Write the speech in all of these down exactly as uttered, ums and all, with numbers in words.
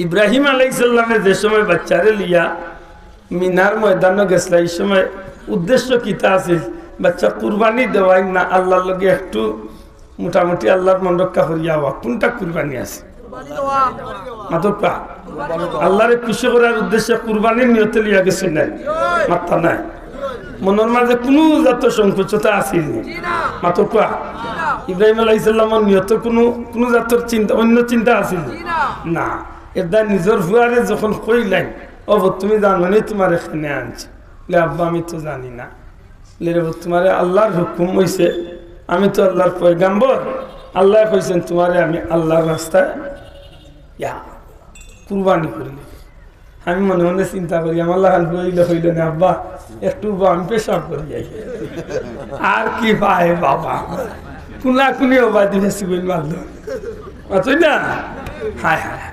ইব্রাহিম আলাইহিস সালামে যে সময় বাচ্চারে লইয়া মিনার ময়দানো গেছলা, এই সময় উদ্দেশ্য কিতা আছিল? বাচ্চা কুরবানি দেওয়াই না আল্লাহর লগে একটু মোটামুটি আল্লাহর মন রক্ষা করিয়া আওয়া? কোনটা কুরবানি আছে? মাতউক্কা। আল্লাহরে খুশি করার উদ্দেশ্যে কুরবানির নিয়তে লইয়া গেছইন না? মাতরা নাই। মনর মাঝে কুনু জাতর সংকোচতা আছিল নি? মাতউক্কা। ইব্রাহিম আলাইহিস সালামর নিয়তে কুনু, কুনু জাতর চিন্তা, অন্য চিন্তা আছিল নি? না। এরদায় নিজর ফুয়ারে যখন কইলাইন, "ও ফুত, তুমি জানো নি তুমারে কেনে আনছি?" বলে, "আব্বা, আমি তো জানি না।" বলে, "রে ফুত, তুমারে আল্লাহর হুকুম অইছে, আমি তো আল্লাহর পয়গাম্বর, আল্লায় কইছইন তুমারে আমি আল্লাহর রাস্তায় ইয়া কুরবানি করিলিমু।" আমি মনে মনে চিন্তা করি, আমার লাখান ফুয়া অইলে কইলো নে, "আব্বা, একটু উবা, আমি পেশাব করি আই।" আর কি পায় বাবা, কুনাকুনি উবা দিবে, সুগুন মারলো। মাতই না? হায় হায়।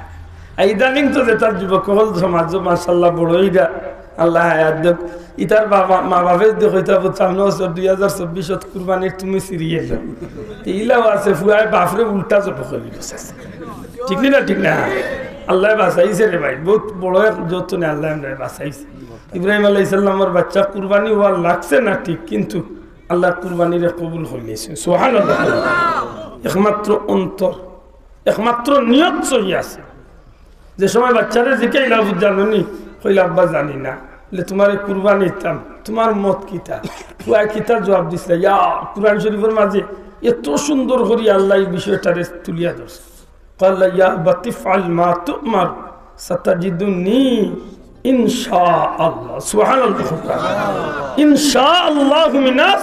আর ইদানিং তো যেটা যুবক অকল সমাজ, মাশাআল্লাহ, বড় ইটা, আল্লাহ হায়াত দেউক। ইতার বাবা, মা বাপে যদি কইতা, "বুঝছো, সামনে বছর দুই হাজার চব্বিশত কুরবানির তুমি সিরিয়াল।" তো ইলাও আছে, ফুয়ায় বাপরে উল্টা জব করি বসে। ঠিক নি না? ঠিক না? আল্লায় বাঁচাইছে রে ভাই, বহুত বড় এক যত্নে আল্লায় আমরারে বাঁচাইছে। ইব্রাহিম আলাইহিস সালামর বাচ্চা কুরবানি অওয়া লাগছে না ঠিক, কিন্তু আল্লায় কুরবানিরে কবুল করিলিছে। সুবহানাল্লাহ। একমাত্র অন্তর, একমাত্র নিয়ত সহি আছে। যে সময় বাচ্চারে জিকাইলা, "ফুত, জানো নি?" কইলা, "আব্বা, জানি না।" বলে, "তুমারে কুরবানি দিতাম, তুমার মত কিতা?" ফুয়ায় কিতা জবাব দিছলা? ইয়া, কুরআন শরীফর মাঝে এত সুন্দর করি আল্লায় এই বিষয়টারে তুলিয়া ধরছে। "ক্বালা ইয়া আবাতি ইফআল মা তু'মার, সাতাজিদুনি ইনশাআল্লাহ।" সুবহানাল্লাহ। "ইনশাআল্লাহু মিনাস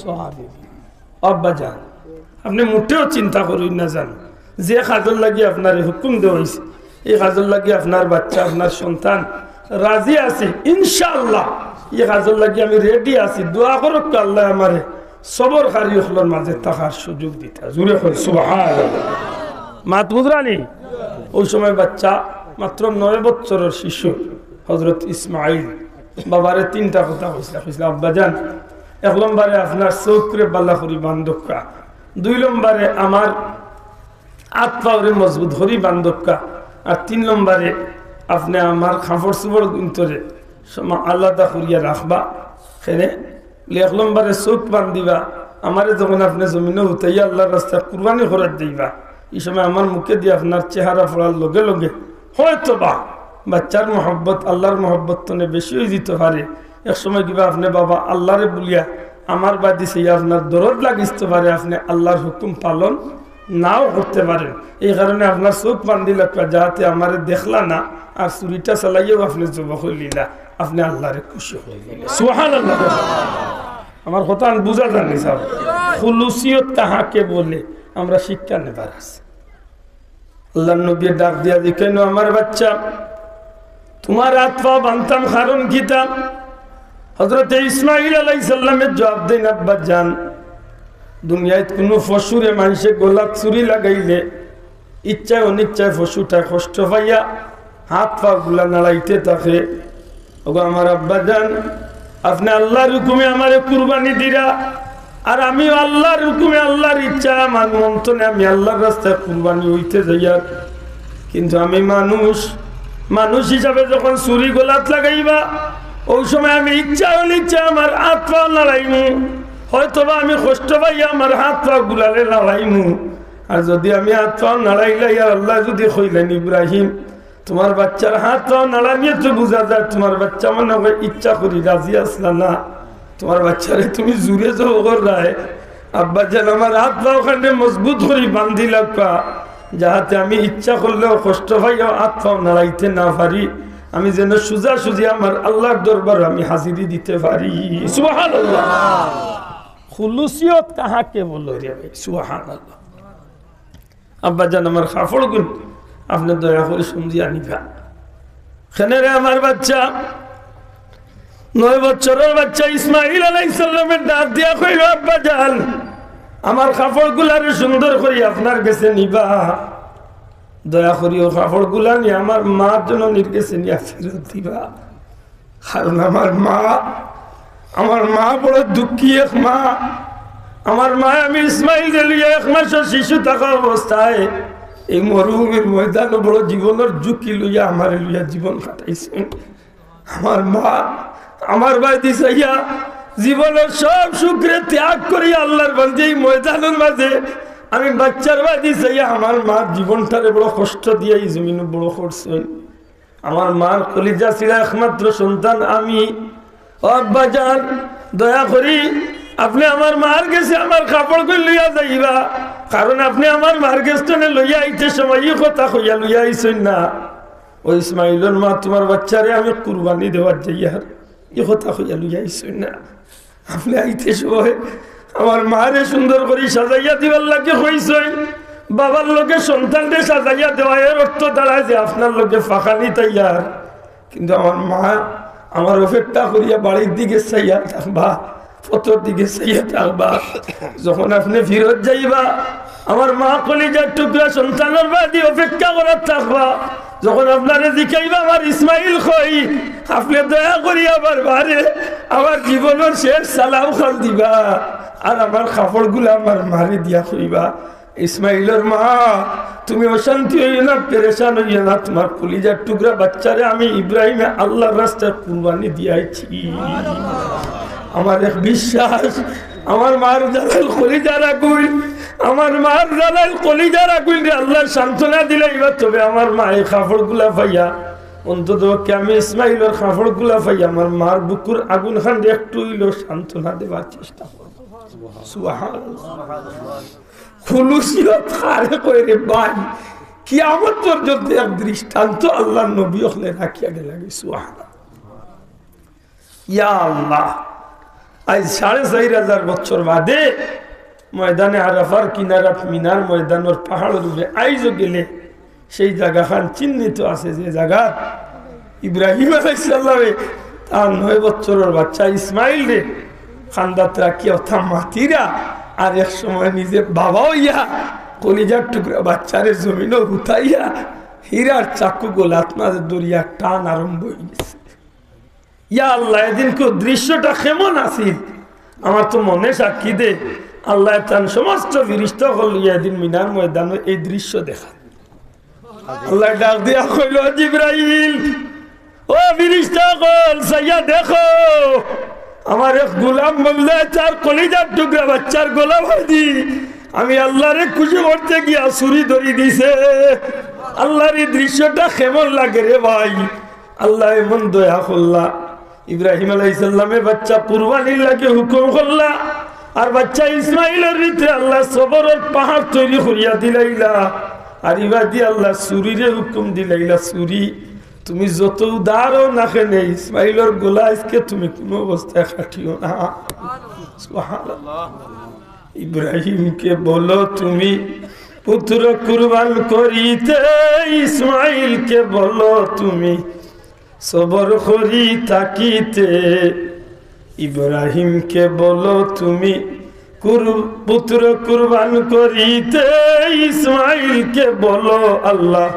সাবিরিন।" আব্বা জান, আপনে মোটেও চিন্তা করইন না জান, যে কাজর লাগি আপনারে হুকুম দেওয়া অইছে, এই কাজর লাগি আপনার বাচ্চা, আপনার সন্তান রাজি আছে, ইনশাআল্লাহ, এই কাজর লাগি আমি রেডি আছি। দোয়া করউক্কা আল্লায় আমারে সবরকারী অকলর মাঝে থাকার সুযোগ দিতা। জোরে কই সুবহানাল্লাহ। মাত বুঝরা নি? ওই সময় বাচ্চা মাত্র নয় বছরর শিশু হযরত ইসমাইল বাবারে তিনটা কথা কইছলা। কইছলা, "আব্বা জান, এক নম্বরে আপনার চউখরে বালা করি বান্ধউক্কা, দুই নম্বরে আমার আত পাওরে মজবুত করি বান্ধউক্কা, আর তিন নম্বরে আপনে আমার কাপড় চোপড় গুন্তরে সমা-, আলাদা করিয়া রাখবা।" কেনে? বলে, "এক নম্বরে চউখ বান্ধিবা, আমারে যখন আপনে জমিনো হুতাইয়া আল্লার রাস্তায় কুরবানি করাত যাইবা, ই সময় আমার মুখেদি আপনার চেহারা পড়ার লগে লগে হয়তো বা বাচ্চার মহব্বত আল্লার মহব্বত তনে বেশি অইযিতো পারে। এক সময় কিবা আপনে বাবা আল্লারে ভুলিয়া আমার বায়দি চাইয়া আপনার দরদ লাগিতো পারে, আপনে আল্লার হুকুম পালন নাও করতে পারেন। এই কারণে আপনার চউখ বান্ধি রাখবা, যাহাতে আমারে দেখলা না, আর ছুরিটা চালাইয়াও আপনে জব করিলিলা, আপনে আল্লারে খুশি করিলিলা।" সুবহানাল্লাহ। আমার কথা বুঝা যার নি সাব? খুলুসিয়ত কাহাকে বলে, আমরা শিক্ষা নেবার আছে। আল্লার নবীয়ে ডাক দিয়া জিকাইন, "ও আমার বাচ্চা, তুমার আত পাও বান্ধতাম কারণ কিতা?" হযরতে ইসমাইল আলাইহিস সালামে জবাব দেইন, "আব্বা জান, দুনিয়াত কুনু পশুরে মানষে গলাত ছুরি লাগাইলে ইচ্ছায় অনিচ্ছায় পশুটায় কষ্ট পাইয়া আত পাওগুলা নাড়াইতে থাকে। ওগো আমার আব্বা জান, আপনে আল্লার হুকুমে আমারে কুরবানি দিরা, আর আমিও আল্লার হুকুমে আল্লার ইচ্ছায় আমার মন তনে আমি আল্লার রাস্তায় কুরবানি অইতে যাইয়ার। কিন্তু আমি মানুষ, মানুষ হিসাবে যখন ছুরি গলাত লাগাইবা, ওই সময় আমি ইচ্ছায় অনিচ্ছায় আমার আত পাও নাড়াইমু, হয়তোবা আমি কষ্ট পাইয়া আমার আত পাওগুলারে নাড়াইমু। আর যুদি আমি আত পাও নাড়াইলাই, আর আল্লায় যুদি কইলেন, 'ইব্রাহিম, তুমার বাচ্চার আত পাও নাড়ানিয়ে তো বুঝা যায় তুমার বাচ্চা মনে অয় ইচ্ছা করি রাজি আছলা না, তুমার বাচ্চারে তুমি জুরে জবর কররায়। আব্বা জান, আমার আত পাও খানে মজবুত করি বান্ধিলাউক্কা, যাহাতে আমি ইচ্ছা করলেও কষ্ট পাইয়াও আত পাও নাড়াইতে না পারি, আমি যেন সুজাসুজি আমার আল্লার দরবারো আমি হাজিরি দিতে পারি।'" সুবহানাল্লাহ। খুলুসিয়ত কাহাকে বলো রে ভাই? সুবহানাল্লাহ। আব্বা জান, আমার কাপড়গুন আপনে দয়া করি সমঝিয়া নিবা। কেনে রে আমার বাচ্চা, নয় বছরর বাচ্চা ইসমাইল আলাইহিস সালামে ডাক দিয়া কইল, "আব্বা জান, আমার কাপড়গুলারে সুন্দর করি আপনার গেছে নিবা, দয়া করি অউ কাপড়গুলা নিয়া আমার মা জননীর গেছে নিয়া ফিরত দিবা।" কারণ আমার মা, আমার মা বড় দুঃখী এক মা। আমার মায় আমি ইসমাইলরে লইয়া এক মাসর শিশু থাকা অবস্থায় এই মরুভূমির ময়দানো বড় জীবনের ঝুঁকি লইয়া আমারে লইয়া জীবন কাটাইছইন। আমার মা আমার বায়দি চাইয়া জীবনের সব সুখরে ত্যাগ করি আল্লাহর বান্দি এই ময়দানের মাঝে আমি বাচ্চার বায়দি চাইয়া আমার মার জীবনটারে বড় কষ্ট দিয়া এই জমিনো বড় করছইন। আমার মার কলিজা ছিড়া একমাত্র সন্তান আমি। ও আব্বা জান, দয়া করি আপনে আমার মার গেছে আমার কাপড়গুইন লইয়া যাইবা, কারণ আপনে আমার মার গেছ তনে লইয়া আইতে সময় ই কথা কইয়া লইয়া আইছইন না, "ও ইসমাইলর মা, তুমার বাচ্চারে আমি কুরবানি দেওয়ার যাইয়ার," ই কথা কইয়া লইয়া আইছইন না। আপনে আইতে সময় আমার মারে সুন্দর করি সাজাইয়া দিবার লাগি কইছইন। বাবার লগে সন্তানরে সাজাইয়া দেওয়া এর অর্থ দাঁড়ায় যে আপনার লগে ফাঁকানি তৈয়ার। কিন্তু আমার মা আমার অপেক্ষা করিয়া বাড়ির দিকে চাইয়া থাকবা, পথর দিকে চাইয়া থাকবা। যখন আপনে ফিরত যাইবা, আমার মা কলিজার টুকরা সন্তানর বায়দি অপেক্ষা করার থাকবা। যখন আপনারে জিকাইবা আমার ইসমাইল কই, আপনে দয়া করি আমার মারে আমার জীবনের শেষ সালাম খান দিবা, আর আমার কাপড়গুলা আমার মারে দিয়া কইবা, "ইসমাইলর মা, তুমি অশান্তি অইও না, পেরেশান অইও না, তুমার কলিজার টুকরা বাচ্চারে আমি ইব্রাহিমে আল্লাহর রাস্তায় কুরবানি দিয়াইছি।" আমার এক বিশ্বাস, আমার মার জ্বালাইল কলিজার আগুইন, আমার মার জ্বালাইল কলিজার আগুইনরে আল্লায় সান্ত্বনা দিলাইবা। তবে আমার মায় কাপড়গুলা পাইয়া, অন্তত পক্ষে আমি ইসমাইলর কাপড়গুলা পাইয়া আমার মার বুকুর আগুন খানরে একটু অইলেও সান্ত্বনা দেবার চেষ্টা করবো। সুবহানাল্লাহ। খুলুসিয়ত কারে কয় রে ভাই? কিয়ামত পর্যন্ত এক দৃষ্টান্ত আল্লাহর নবী অকলে রাখিয়া গেলা গি। সুবহানাল্লাহ। ইয়া আল্লাহ, আইজ সাড়ে চাইর হাজার বছর বাদে ময়দানে আরাফার কিনারাত মিনার ময়দানর পাহাড়র উপরে আইজও গেলে সেই জাগাখান চিহ্নিত আছে, যে জাগাত ইব্রাহিম আলাইহিস সালামে তার নয় বছরর বাচ্চা ইসমাইলরে কান্দাত রাখিয়া অতা মাতিরা, আর এক সময় নিজে বাবা অইয়া কলিজার টুকরা বাচ্চারে জমিনো হুতাইয়া হীরার চাকু গলাত মাঝে ধরিয়া টান আরম্ভ অইগেছে। ইয়া আল্লাহ, এদিনকুর দৃশ্যটা কেমন আছিল? আমার তো মনে সাক্ষী দে, আল্লায় তান সমস্ত ফিরিস্তা অকল লইয়া এদিন মিনার ময়দানো এই দৃশ্য দেখান। আল্লায় ডাক দিয়া কইল, "জিব্রাইল, ও ফিরিস্তা অকল, চাইয়া দেখো, আমার এক গোলাম বন্দায় তার কলিজার টুকরা বাচ্চার গলা বাঁধি আমি আল্লাহরে খুশি করতে গিয়া ছুরি ধরি দিছে।" আল্লাহর এই দৃশ্যটা কেমন লাগে রে ভাই? আল্লায় এমন দয়া করলা, ইব্রাহিম আলাইহিস সালামে বাচ্চা কুরবানির লাগি হুকুম করলা, আর বাচ্চা ইসমাইলর ভিতরে আল্লায় সবরর পাহাড় তৈরি করিয়া দিলাইলা। আর ইবাদি আল্লায় ছুরিরে হুকুম দিলাইলা, "ছুরি, তুমি যত উদার অও না কেনে, ইসমাইলর গলা আইজকে তুমি কুনু অবস্থায় কাটিও না।" সুবহানাল্লাহ। ইব্রাহিমকে বলো তুমি পুত্র কুরবান করিতে, ইসমাইলকে বলো তুমি সবর করি থাকিতে। ইব্রাহিমকে বলো তুমি কুর-, পুত্র কুরবান করিতে, ইসমাইলকে বলো আল্লাহ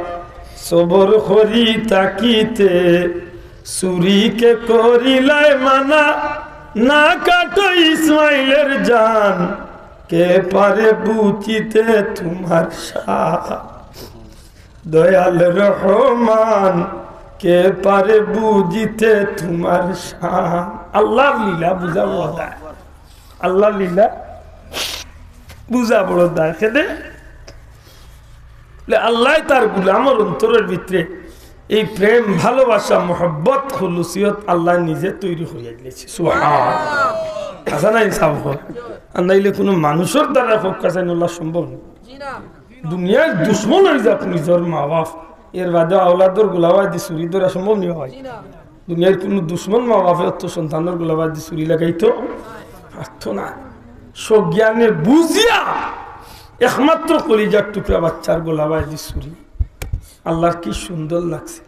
সবর করি থাকিতে। ছুরিকে করিলায় মানা, না কাটো ইসমাইলের জান, কে পারে বুঝিতে তোমার শান? দয়াল রহমান, কে পারে বুঝিতে তোমার শান? আল্লাহর লীলা বুঝা বড় দায়, আল্লাহর লীলা বুঝা বড় দায়। কেনে? বলে, আল্লায় তার গোলামর অন্তরর ভিতরে এই প্রেম, ভালোবাসা, মহব্বত, খুলুসিয়ত আল্লায় নিজে তৈরি করিয়া দিলাইছে। সুবহান। আছে না ইনসাফ কর? আর নাইলে কুনু মানুষর দ্বারা হক কাছে আল্লাহ সম্ভব না। দুনিয়ার দুশমন অই যাক নিজর মা বাপ, এর বাদে আওলাদর গলা বাঁধি ছুরি ধরা সম্ভব নি ভাই? দুনিয়ার কুনু দুশমন মা বাপে অত সন্তানর গলা বাঁধি ছুরি লাগাইতো পারতো না। সজ্ঞানে বুঝিয়া একমাত্র কলিজার টুকরা বাচ্চার গলা বাঁধি ছুরি। আল্লাহর কি সুন্দর লাগছে।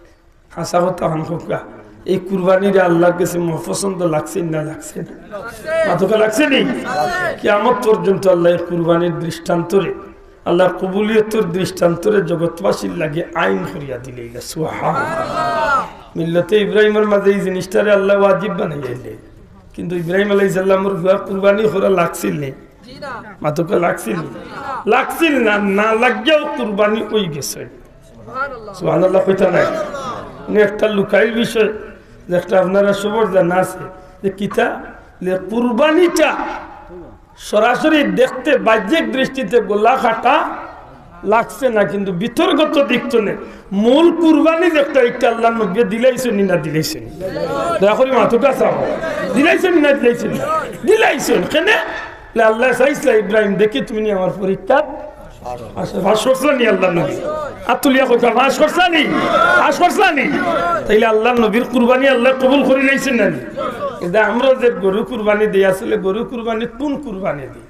হাছা কথা অখন কউক্কা, এই কুরবানিরে আল্লাহর গেছে মহা পছন্দ লাগছে না লাগছে না? মাতউক্কা, লাগছে নি? কিয়ামত পর্যন্ত আল্লায় এই কুরবানির দৃষ্টান্তরে, আল্লাহর কবুলিয়তর দৃষ্টান্তরে জগৎবাসীর লাগি আইন করিয়া দিলাইলা। সুবহানাল্লাহ। মিল্লতে ইব্রাহিমর মাঝে এই জিনিসটারে আল্লায় ওয়াজিব বানাইলাইলা। কিন্তু ইব্রাহিম আলাইহিস সালামর পুয়া কুরবানি করা লাগছিল নি? মাতুকা লাগছিল? লাগছিল না, না লাগিয়াও কুরবানি অই গেছে। সুবহানাল্লাহ কইতা নাই? মানে একটা লুকাইল বিষয়, যে একটা আপনারা সবর জানা আছে, যে কিতা, যে কুরবানিটা সরাসরি দেখতে বাহ্যিক দৃষ্টিতে গলা কাটা লাগছে না, কিন্তু ভিতরগত দিক তো নেই। মূল কুরবানি যেটা, একটা আল্লাহর নবী দিলাইছইন নি না দিলাইছইন নি? দয়া করি মাতুকা চাও, দিলাইছইন নি না দিলাইছইন নি? দিলাইছইন। কেনে? আল্লাহ চাইছলা, ইব্রাহিম, দেখি তুমি নি আমার পরীক্ষা পাস করছলা নি আল্লাহর নবী? আত তুলিয়া কইতা, পাস করছলা নি? পাস করছলা নি? তাইলে আল্লাহর নবীর কুরবানি আল্লাহ কবুল করি লাইছইন না নি? কিন্তু আমরা যে গরু কুরবানি দেই, আসলে গরু কুরবানি কোন কুরবানি দেই?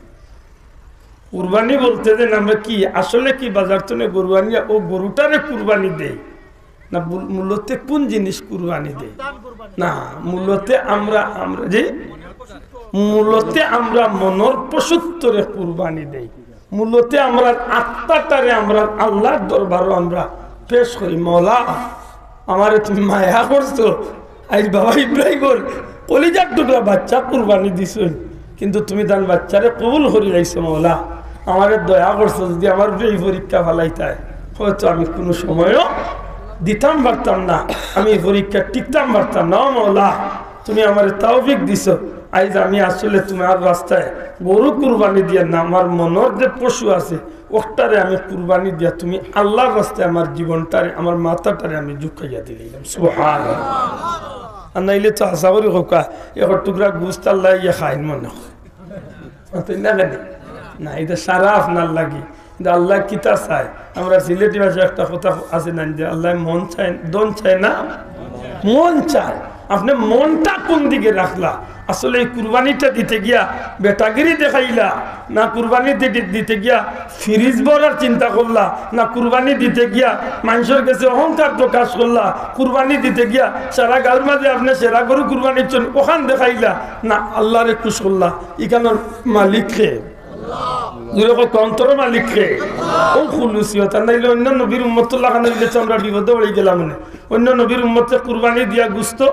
কুরবানি বলতে যে আমরা কি, আসলে কি বাজার তনে গরু আনিয়া ও গরুটারে কুরবানি দেই? না, মূল-, মূলতে কোন জিনিস কুরবানি দেই? না, মূলতে আমরা, আমরা যে, মূলতে আমরা মনর পশুত্বরে কুরবানি দেই। মূলতে আমরা আত্মাটারে আমরা আল্লাহর দরবারো আমরা পেশ করি, "মওলা, আমারে তুমি মায়া করছো, আইজ বাবা ইব্রাহিমর কলিজার টুকরা বাচ্চা কুরবানি দিছইন, কিন্তু তুমি তান বাচ্চারে কবুল করি লাইছো মওলা, আমারে দয়া করছো, যদি আমার উপরে এই পরীক্ষা ফালাইতায়, হয়তো আমি কোনো সময়ও দিতাম পারতাম না, আমি এই পরীক্ষা টিকতাম পারতাম না। ও মওলা, তুমি আমারে তৌফিক দিছো, আইজ আমি আসলে তোমার রাস্তায় গরু কুরবানি দিয়া না, আমার মনর যে পশু আছে, ওটারে আমি কুরবানি দিয়া তুমি আল্লাহর রাস্তায় আমার জীবনটারে, আমার মাথাটারে আমি ঝুঁকাইয়া দিলাইলাম।" সুবহানাল্লাহ। আর নাইলে তো আশা করি কউক্কা, এক টুকরা গোস্ত আল্লাহ ইয়া খাইন মনে হয়। তো না কেন? না, এটা সারা আপনার লাগি। কিন্তু আল্লাহ কিতা চায়? আমরা সিলেটি ভাষায় একটা কথা আছে না যে, "আল্লাহ মন চায়, ধন চায় না, মন চায়।" আপনি মনটা কোন দিকে রাখলা? আসলে এই কুরবানিটা দিতে গিয়া বেটাগিরি দেখাইলা, না কুরবানি দি-, দিতে গিয়া ফ্রিজ ভরার চিন্তা করলা, না কুরবানি দিতে গিয়া মানুষের কাছে অহংকার প্রকাশ করলা, কুরবানি দিতে গিয়া সারা গাঁওর মাঝে আপনি সেরা গরু কুরবানি দিছইন, ওখান দেখাইলা, না আল্লাহরে খুশ করলা। ইখানর মালিক কে? জোরে কউক্কা, অন্তরর মালিক কে? ও খুলুসিয়ত। আর নাইলে অন্য নবীর উম্মতর লাখান অইলে তো আমরা বিপদে পড়ি গেলাম। মানে অন্য নবীর উম্মতে কুরবানি দিয়া গোস্ত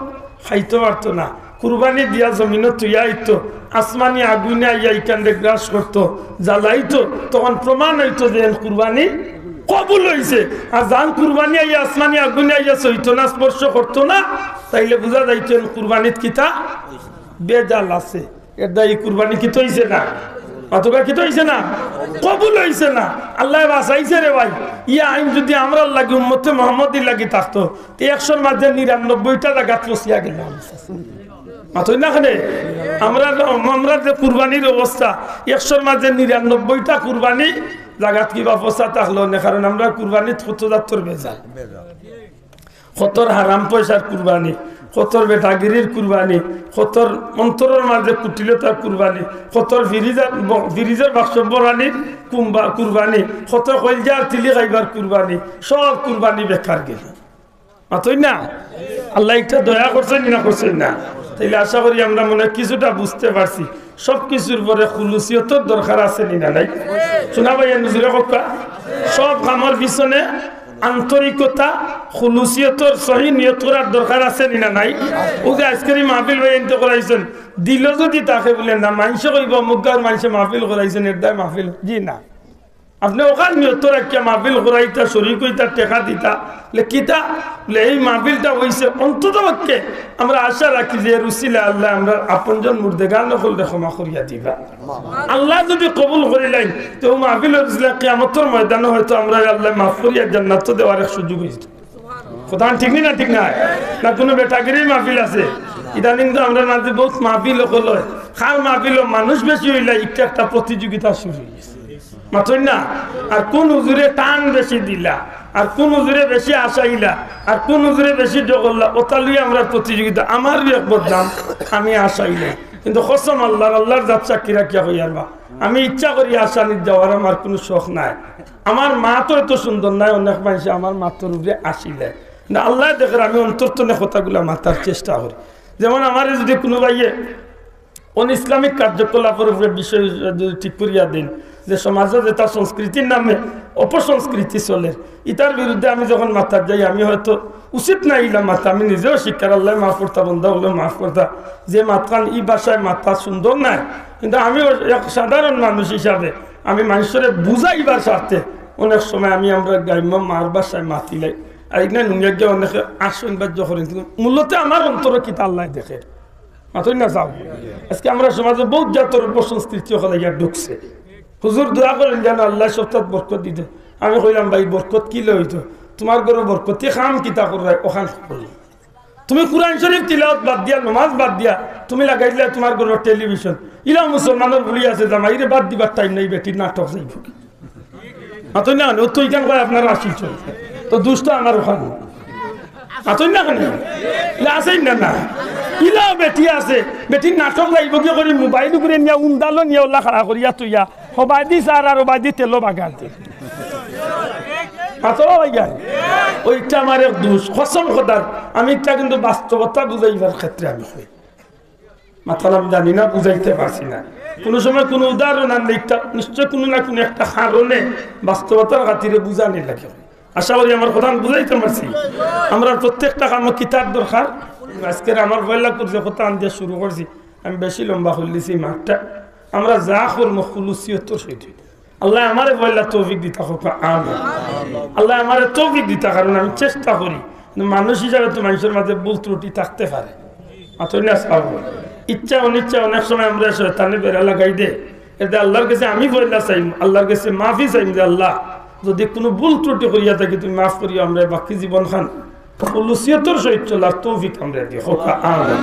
খাইতো পারতো না, কুরবানি দিয়া জমিনো থুইয়া আইতো, আসমানি আগুনে আইয়া ইখানরে গ্রাস করতো, জ্বালাইতো, তখন প্রমাণ অইতো যে এন কুরবানি কবুল অইছে। আর যান কুরবানি আইয়া আসমানি আগুনে আইয়া ছইতো না, স্পর্শ করতো না, তাইলে বুঝা যাইতো এন কুরবানিত কিতা ভেজাল আছে। এর দ্বারা এই কুরবানি কিতা অইছে না? অথবা কিতা অইছে না? কবুল অইছে না। আল্লায় বাঁচাইছে রে ভাই। ই আইন যদি আমরার লাগি, উম্মতে মুহাম্মদীর লাগি থাকতো, তে একশোর মাঝে নিরানব্বইটা জাগাত পচিয়া গেলাম। মাতইন না কেনে? আমরা, আমরা যে কুরবানির অবস্থা, একশোর মাঝে নিরানব্বইটা কুরবানি জাগাত কিবা পচা থাকলো না, কারণ আমরা কুরবানিত কত জাতর ভেজাল। কতর হারাম পয়সার কুরবানি, কতর বেটাগিরির কুরবানি, কতর অন্তরর মাঝে কুটিলতার কুরবানি, কতর ফ্রিজর ব-, ফ্রিজর বাক্স বরানির কুম্বা-, কুরবানি, কতর কইলজার তিলি খাইবার কুরবানি, সব কুরবানি বেকার গেল। মাতইন না? আল্লায় একটা দয়া করছইন না করছইন না? তাইলে আশা করি আমরা মনে হয় কিছুটা বুঝতে পারছি। সব কিছুর পরে খুলুসিয়তর দরকার আছে নি না নাই? শোনা ভাই, এ নজরে কউক্কা, সব কামর পিছনে আন্তরিকতা, খুলুসিয়তর সহি নিয়ত করার দরকার আছে নি না নাই? ও যে আজকের এই মাহফিল ভাই এনতে করাইছইন, দিল যদি থাকে বলে না, মানষে কইবো, "অমুক গাঁওর মানষে মাহফিল করাইছইন, এর দায় মাহফিল।" জি না। আপনে ওখান নিয়ত রাখিয়া মাহফিল করাইতা, শরিক অইতা, টেকা দিতা, লে কিতা? লে এই মাহফিলটা অইছে অন্তত পক্ষে আমরা আশা রাখি যে এর উসিলায় আল্লায় আমরার আপনজন মুর্দেগান অকলরে ক্ষমা করিয়া দিবা। আল্লায় যদি কবুল করিলাইন, তে অউ মাহফিলর উসিলায় কিয়ামতর ময়দানো হয়তো আমরারে আল্লায় মাফ করিয়া জান্নাত দেওয়ার এক সুযোগ অইছে। কথা ঠিক নি না? ঠিক নায়? না কুনু বেটাগিরির মাহফিল আছে? ইদানিং তো আমরার মাঝে বউত মাহফিল অকল অয়। কার মাহফিলো মানুষ বেশি অইলে একটা একটা প্রতিযোগিতা শুরু অই গেছে। মাতইন না? আর কুন হুজুরে টান বেশি দিলা, আর কুন হুজুরে বেশি আশাইলা, আর কুন হুজুরে বেশি জগল্লা, ওটা লইয়া আমরার প্রতিযোগিতা। আমারও এক বদনাম, আমি আশাইলাই। কিন্তু কসম আল্লাহর, আল্লাহর জাত সাক্ষী রাখিয়া কইয়ার বা, আমি ইচ্ছা করি আশানিত যাওয়ার, আমার কুনু শখ নাই। আমার মাত অত সুন্দর নায়, অনেক মানষে আমার মাতর উপরে আশিলায়। না, আল্লায় দেখের আমি অন্তর তনে কথাগুলা মাতার চেষ্টা করি। যেমন আমারে যদি কুনু ভাইয়ে অন ইসলামিক কার্যকলাপর উপরে বিষয় যদি ঠিক করিয়া দেইন, যে সমাজো যেটা সংস্কৃতির নামে অপসংস্কৃতি চলের, ইতার বিরুদ্ধে আমি যখন মাতাত যাই, আমি হয়তো উচিত না ইলা মাতা, আমি নিজেও শিক্ষার, আল্লায় মাফ করতা, বন্দা অকলে মাফ করতা, যে মাতখান ই ভাষায় মাতা সুন্দর নায়, কিন্তু আমিও এক সাধারণ মানুষ হিসাবে আমি মানষরে বুঝাইবার স্বার্থে অনেক সময় আমি আমরার গ্রাম্য মার ভাষায় মাতিলাই। আর এখানে নুঙ্গিয়া গিয়া অনেকে আশ্চর্য করেন, কিন্তু মূলত আমার অন্তরো কিতা আল্লায় দেখের। মাতইন না চাও। আজকে আমরার সমাজো বউত জাতর অপসংস্কৃতি অকল আইয়া ঢুকছে। হুজুর দোয়া করইন যেন আল্লায় সবটাত বরকত দিতো। আমি কইলাম, "ভাই, বরকত কিলা অইতো? তুমার ঘরো বরকতি কাম কিতা কররায়, অখান করো।" তুমি কুরআন শরীফ তিলাওয়াত বাদ দিয়া, নমাজ বাদ দিয়া, তুমি লাগাই দিলায় তুমার ঘরো টেলিভিশন। ইলা মুসলমানর বুলি আছে, জামাইরে বাদ দিবার টাইম নাই, বেটির নাটক যাইবো। মাতইন না, ও তো ইখান কয় আপনারা আসিল চল। তো দুষ্ট আমার অখান। মাতইন না কেনে? ইলা আছইন না, না। ইলা বেটি আছে, বেটির নাটক যাইবো কি করি, মোবাইল উপরে নিয়া উন্দালো নিয়া ওলা খাড়া করিয়া থইয়া, হবায়দি সার আর হবায়দি তেলো বাগার দে। মাতো ভাইয়া, ওইটা আমার এক দুষ, কসম খোদার, আমি ইটা কিন্তু বাস্তবতা বুঝাইবার ক্ষেত্রে আমি কই। মাতইন আমি জানি না, বুঝাইতে পারছি না। কুনু সময় কুনু উদাহরণ আনলে ইটা নিশ্চয় কুনু না কুনু একটা কারণে বাস্তবতার খাতিরে বুঝানি লাগে। আশা করি আমার কথা আমি বুঝাইতে পারছি। আমরার প্রত্যেকটা কামো কিতার দরকার। আজকের আমার পয়লা কুরসি কথা আন দিয়া শুরু করছি, আমি বেশি লম্বা করিলিছি মাতটা। আমরা যা করমু খুলুসিয়তর সহিত। আল্লায় আমারে পয়লা তৌফিক দিতা, কউক্কা আমিন। আল্লায় আমারে তৌফিক দিতা, কারণ আমি চেষ্টা করি। কিন্তু মানুষ হিসাবে তো মানষর মাঝে ভুল ত্রুটি থাকতে পারে। মাতইন না চাও। ইচ্ছা অনিচ্ছা অনেক সময় আমরারে শয়তানে বেড়া লাগাই দে। এতে আল্লার গেছে আমি পয়লা চাইমু, আল্লার গেছে মাফি চাইমু যে, "আল্লা, যদি কুনু ভুল ত্রুটি করিয়া থাকি তুমি মাফ করিও, আমরারে বাকি জীবনখান খুলুসিয়তর সহিত চলার তৌফিক আমরারে দিও।" কউক্কা আমিন।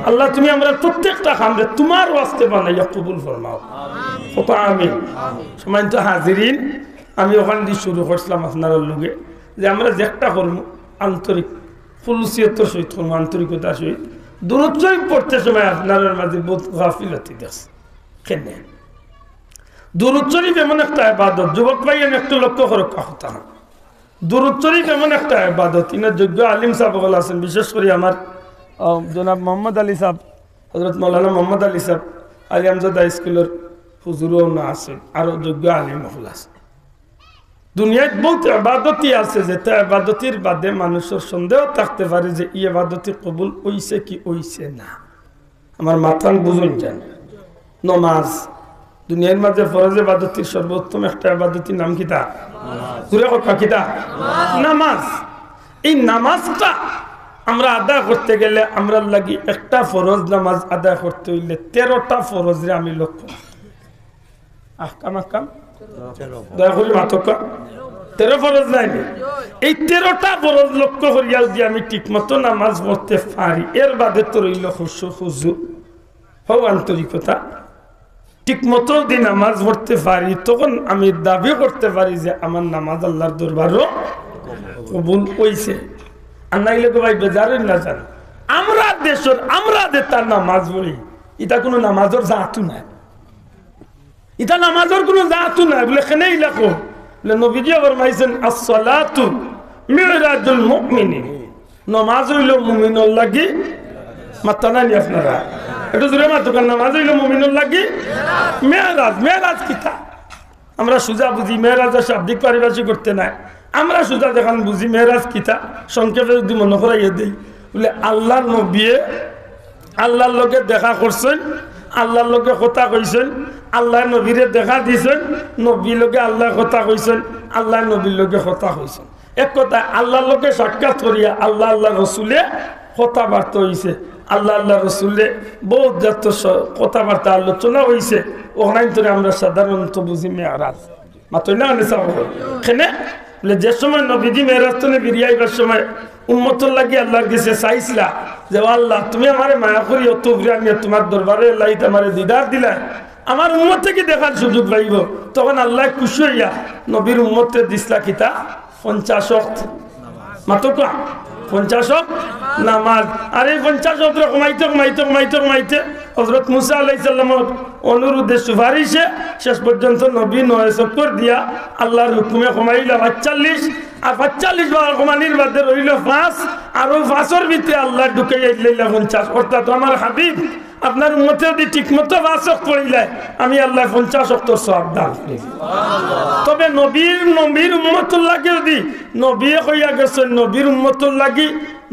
আল্লা, তুমি আমরার প্রত্যেকটা কামরে তুমার ওয়াস্তে বানাইয়া কবুল ফরমাও। কউক্কা আমিন। সম্মানিত হাজিরিন, আমি অখান দি শুরু করছিলাম আপনারার লগে, যে আমরা যেকটা করমু আন্তরিক খুলুসিয়তর সহিত করমু, আন্তরিকতার সহিত। দুরূদ শরীফ পড়তে সময় আপনারার মাঝে বউত গাফিলতি দেখছি। কেনে? দুরূদ শরীফ এমন একটা ইবাদত, যুবক ভাইয়াইন একটু লক্ষ্য করউক্কা কথা। দুরূদ শরীফ এমন একটা ইবাদত, ইনো যোগ্য আলিম সাব অকল আছইন, বিশেষ করি আমার, আহ, জনাব মোহাম্মদ আলী সাব, হযরত মাওলানা মোহাম্মদ আলী সাব, আলী আমজাদ হাই স্কুলর হুজুরও না আছইন, আরো যোগ্য আলিম অকল আছইন। দুনিয়াত বউত ইবাদতি আছে, যেটা ইবাদতির বাদে মানষর সন্দেহ থাকতে পারে যে ই ইবাদতি কবুল অইছে কি অইছে না। আমার মাতখান বুঝইন যেন। নমাজ, দুনিয়ার মাঝে ফরজ ইবাদতির সর্বোত্তম একটা ইবাদতির নাম কিতা? জোরে কউক্কা কিতা? নামাজ। এই নামাজটা আমরা আদায় করতে গেলে, আমরার লাগি একটা ফরজ নামাজ আদায় করতে অইলে তেরোটা ফরজরে আমি লক্ষ্য আহকাম, আহকাম। দয়া করি মাতউক্কা। তেরো ফরজ নায়নি? এই তেরোটা ফরজ লক্ষ্য করিয়া যদি আমি ঠিকমতো নামাজ পড়তে পারি, এর বাদে তো রইল খুশু, খুজু, হউ আন্তরিকতা। ঠিকমতো যদি নামাজ পড়তে পারি, তখন আমি দাবি করতে পারি যে আমার নামাজ আল্লার দরবারো কবুল অইছে। আর নাইলে তো ভাই বেজার অইন না জান। আমরা দেশর, আমরা যে তার নামাজ পড়ি, ইটা কুনু নামাজর জাতও নায়। ইটা নামাজর কুনু জাতও নায়। বুলে, "কেনে ইলা কও?" বুলে, "নবীজিয়ে ফরমাইছইন, 'আস-সালাতু মিরাজুল মুমিনিন।'" নমাজ অইলো মুমিনর লাগি, মাতইন নানি আপনারা? একটু জোরে মাতউক্কা, নামাজ অইলো মুমিনর লাগি মেরাজ। মেরাজ কিতা? আমরা সুজা বুঝি মেরাজর শাব্দিক পারিভাষিক করতে নায়। আমরা সুজা যেখান বুঝি মেরাজ কিতা, সংক্ষেপে যদি মনো করাইয়া দেই, বুলে আল্লার নবীয়ে আল্লার লগে দেখা করছইন, আল্লার লগে কথা কইছইন, আল্লায় নবীরে দেখা দিছইন, নবীর লগে আল্লায় কথা কইছইন, আল্লায় নবীর লগে কথা কইছইন। এক কথায় আল্লার লগে সাক্ষাৎ করিয়া আল্লা, আল্লার রসুলে কথাবার্তা অইছে, আল্লা, আল্লার রসুলে বউত জাতর স-, কথাবার্তা আলোচনা অইছে। অখান তো আমরা সাধারণত বুঝি মেরাজ। মাতইন না কেনে চাও? কেনে? বুলে, যে সময় নবীজি মেরাজ থনে ফিরিয়া আইবার সময় উম্মতর লাগি আল্লার গেছে চাইছিলা যে, "ও আল্লা, তুমি আমারে মায়া করি অত উপরে আনিয়া তুমার দরবারো আইলাইত আমারে দিদার দিলায়, আমার উম্মতে কি দেখার সুযোগ পাইবো?" তখন আল্লায় খুশি অইয়া নবীর উম্মতরে দিছলা কিতা? পঞ্চাশ ওয়াক্ত। মাতউক্কা, পঞ্চাশ ওয়াক্ত নামাজ। আর এই পঞ্চাশ ওয়াক্তরে কমাইতে, কমাইতে, কমাইতে, কমাইতে হযরত মুসা আলাইহিস সালামর অনুরোধে, সুপারিশে শেষ পর্যন্ত নবী নয় চক্কর দিয়া আল্লার হুকুমে কমাইলা পাঁচচল্লিশ। আর পাঁচচল্লিশ বার কমানির বাদে রইল পাঁচ। আর অউ পাঁচর ভিতরে আল্লায় ঢুকাইয়া দিলা পঞ্চাশ। অর্থাৎ আমার হাবিব আপনার উম্মতে যদি ঠিকমতো পাঁচ ওয়াক্ত পড়িলায়, আমি আল্লায় পঞ্চাশ ওয়াক্তর সওয়াব দান করি। তবে নবীর, নবীর উম্মতর লাগি যদি নবীয়ে কইয়া গেছইন, নবীর উম্মতর লাগি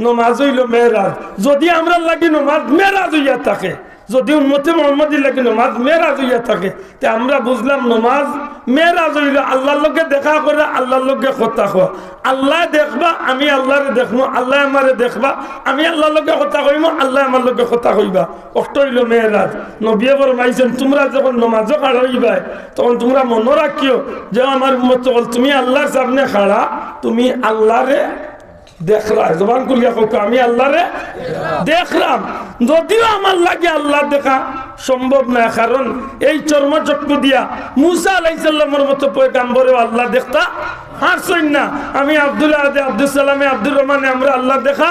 নমাজ অইলো মেরাজ। যদি আমরার লাগি নমাজ মেরাজ অইয়া থাকে, যদি উম্মতে মুহাম্মদীর লাগি নমাজ মেরাজ অইয়া থাকে, তে আমরা বুঝলাম নমাজ মেরাজ অইলো আল্লার লগে দেখা করা, আল্লার লগে কথা কওয়া। আল্লায় দেখবা, আমি আল্লারে দেখমু, আল্লায় আমারে দেখবা, আমি আল্লার লগে কথা কইমু, আল্লায় আমার লগে কথা কইবা। অটা অইলো মেরাজ। নবীয়ে ফরমাইছইন, তুমরা যখন নমাজো খাড়া অইবায়, তখন তুমরা মনো রাখিও যে, আমার উম্মত অকল, তুমি আল্লার সামনে খাড়া, তুমি আল্লারে দেখরায়। জবান খুলিয়া কউক্কা, আমি আল্লারে দেখরাম। যদিও আমার লাগি আল্লা দেখা সম্ভব নায়, কারণ এই চর্মচক্ষু দিয়া মুসা আলাইহিস সালামর মতো পয়গাম্বরেও আল্লা দেখতা পারছইন না। আমি আব্দুল আহাদে, আব্দুস সালামে, আব্দুর রহমানে আমরা আল্লা দেখা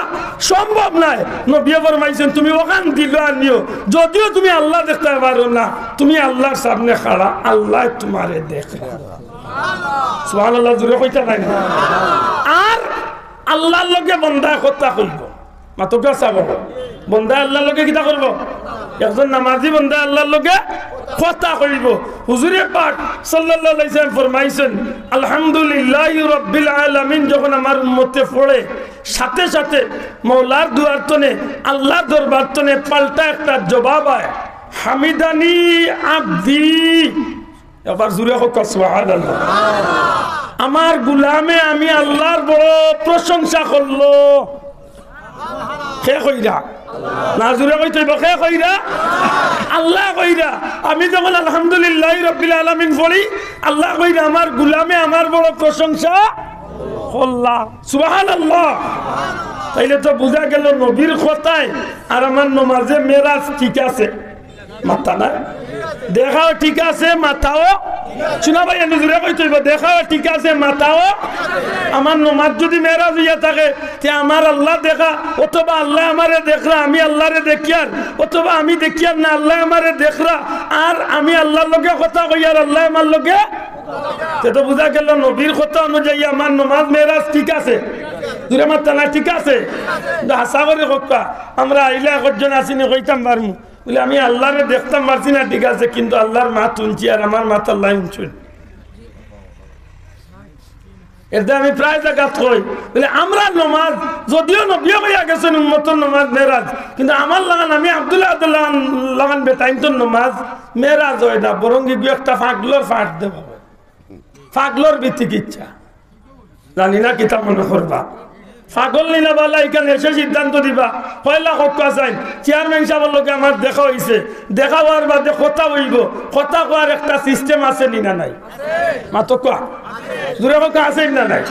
সম্ভব নায়। নবীয়ে ফরমাইছইন, তুমি অখান দিলো আনিও, যদিও তুমি আল্লা দেখতায় পারো না, তুমি আল্লার সামনে খাড়া, আল্লায় তুমারে দেখরা। সুবহানাল্লাহ, জোরে কইতা নায় নি? আর আল্লার লগে বন্দায় কথা কইবো। মাতউক্কা চাবো। বন্দায় আল্লার লগে কিতা করবো? একজন নামাজি বন্দায় আল্লার লগে কথা কইবো। হুজুরে পাক সাল্লাল্লাহু আলাইহি ওয়াসাল্লাম ফরমাইছইন, আলহামদুলিল্লাহি রাব্বিল আলামিন যখন আমার উম্মতে পড়ে, সাথে সাথে মওলার দুয়ার তনে, আল্লার দরবার তনে পাল্টা একটা জবাব আয়, হামিদানি আব্দি। একবার জোরে কউক্কা, সুবহানাল্লাহ। আমার গুলামে আমি আল্লার বড় প্রশংসা করলো। কে কইরা? না, জোরে কইতে অইবো, কে কইরা? আল্লায় কইরা। আমি যখন আলহামদুলিল্লাহি রাব্বিল আলামিন পড়ি, আল্লায় কইরা, আমার গুলামে আমার বড় প্রশংসা করলা। সুবহানাল্লাহ। তাইলে তো বুঝা গেল নবীর কথায় আর আমার নমাজে মেরাজ ঠিক আছে। মাতরা না? দেখাও ঠিক আছে, মাতাও। শুনা ভাই, আমি জোরে কইতে অইবো, দেখাও ঠিক আছে, মাতাও। আমার নমাজ যদি মেরাজ অইয়া থাকে, তে আমার আল্লা দেখা, অথবা আল্লায় আমারে দেখরা, আমি আল্লারে দেখিয়ার, অথবা আমি দেখিয়ার না, আল্লায় আমারে দেখরা, আর আমি আল্লার লগে কথা কইয়ার, আল্লায় আমার লগে। তে তো বুঝা গেল নবীর কথা অনুযায়ী আমার নমাজ মেরাজ ঠিক আছে। জোরে মাতরা না, ঠিক আছে। কিন্তু হাছা করি কউক্কা, আমরা আইলা একজন আছি নি কইতাম পারমু। বলে, আমি আল্লারে দেখতাম পারছি না, ঠিক আছে, কিন্তু আল্লার মাত হুনছি, আর আমার মাত আল্লায় হুনছইন। এরদায় আমি প্রায় জাগাত কই, বলে, আমরার নমাজ, যদিও নবীয়ে কইয়া গেছইন উম্মতর নমাজ মেরাজ, কিন্তু আমার লাখান, আমি আব্দুল আহাদর লাখান, লাখান বেটাইন্তর নমাজ মেরাজ অয় না, বরং ইগু একটা পাগলর পাঠ দেওয়া অয়। পাগলর বিতিকিচ্ছা। জানি না কিতা মনে করবা। পাগল নি না বালা, ইখান এসে সিদ্ধান্ত দিবা। পয়লা কউক্কা চাইন, চেয়ারম্যান সাবর লগে আমার দেখা অইছে, দেখা অওয়ার বাদে কথা অইবো, কথা কওয়ার একটা সিস্টেম আছে নি না নাই? মাতউক্কা। জোরে কউক্কা, আছে নি না নাই?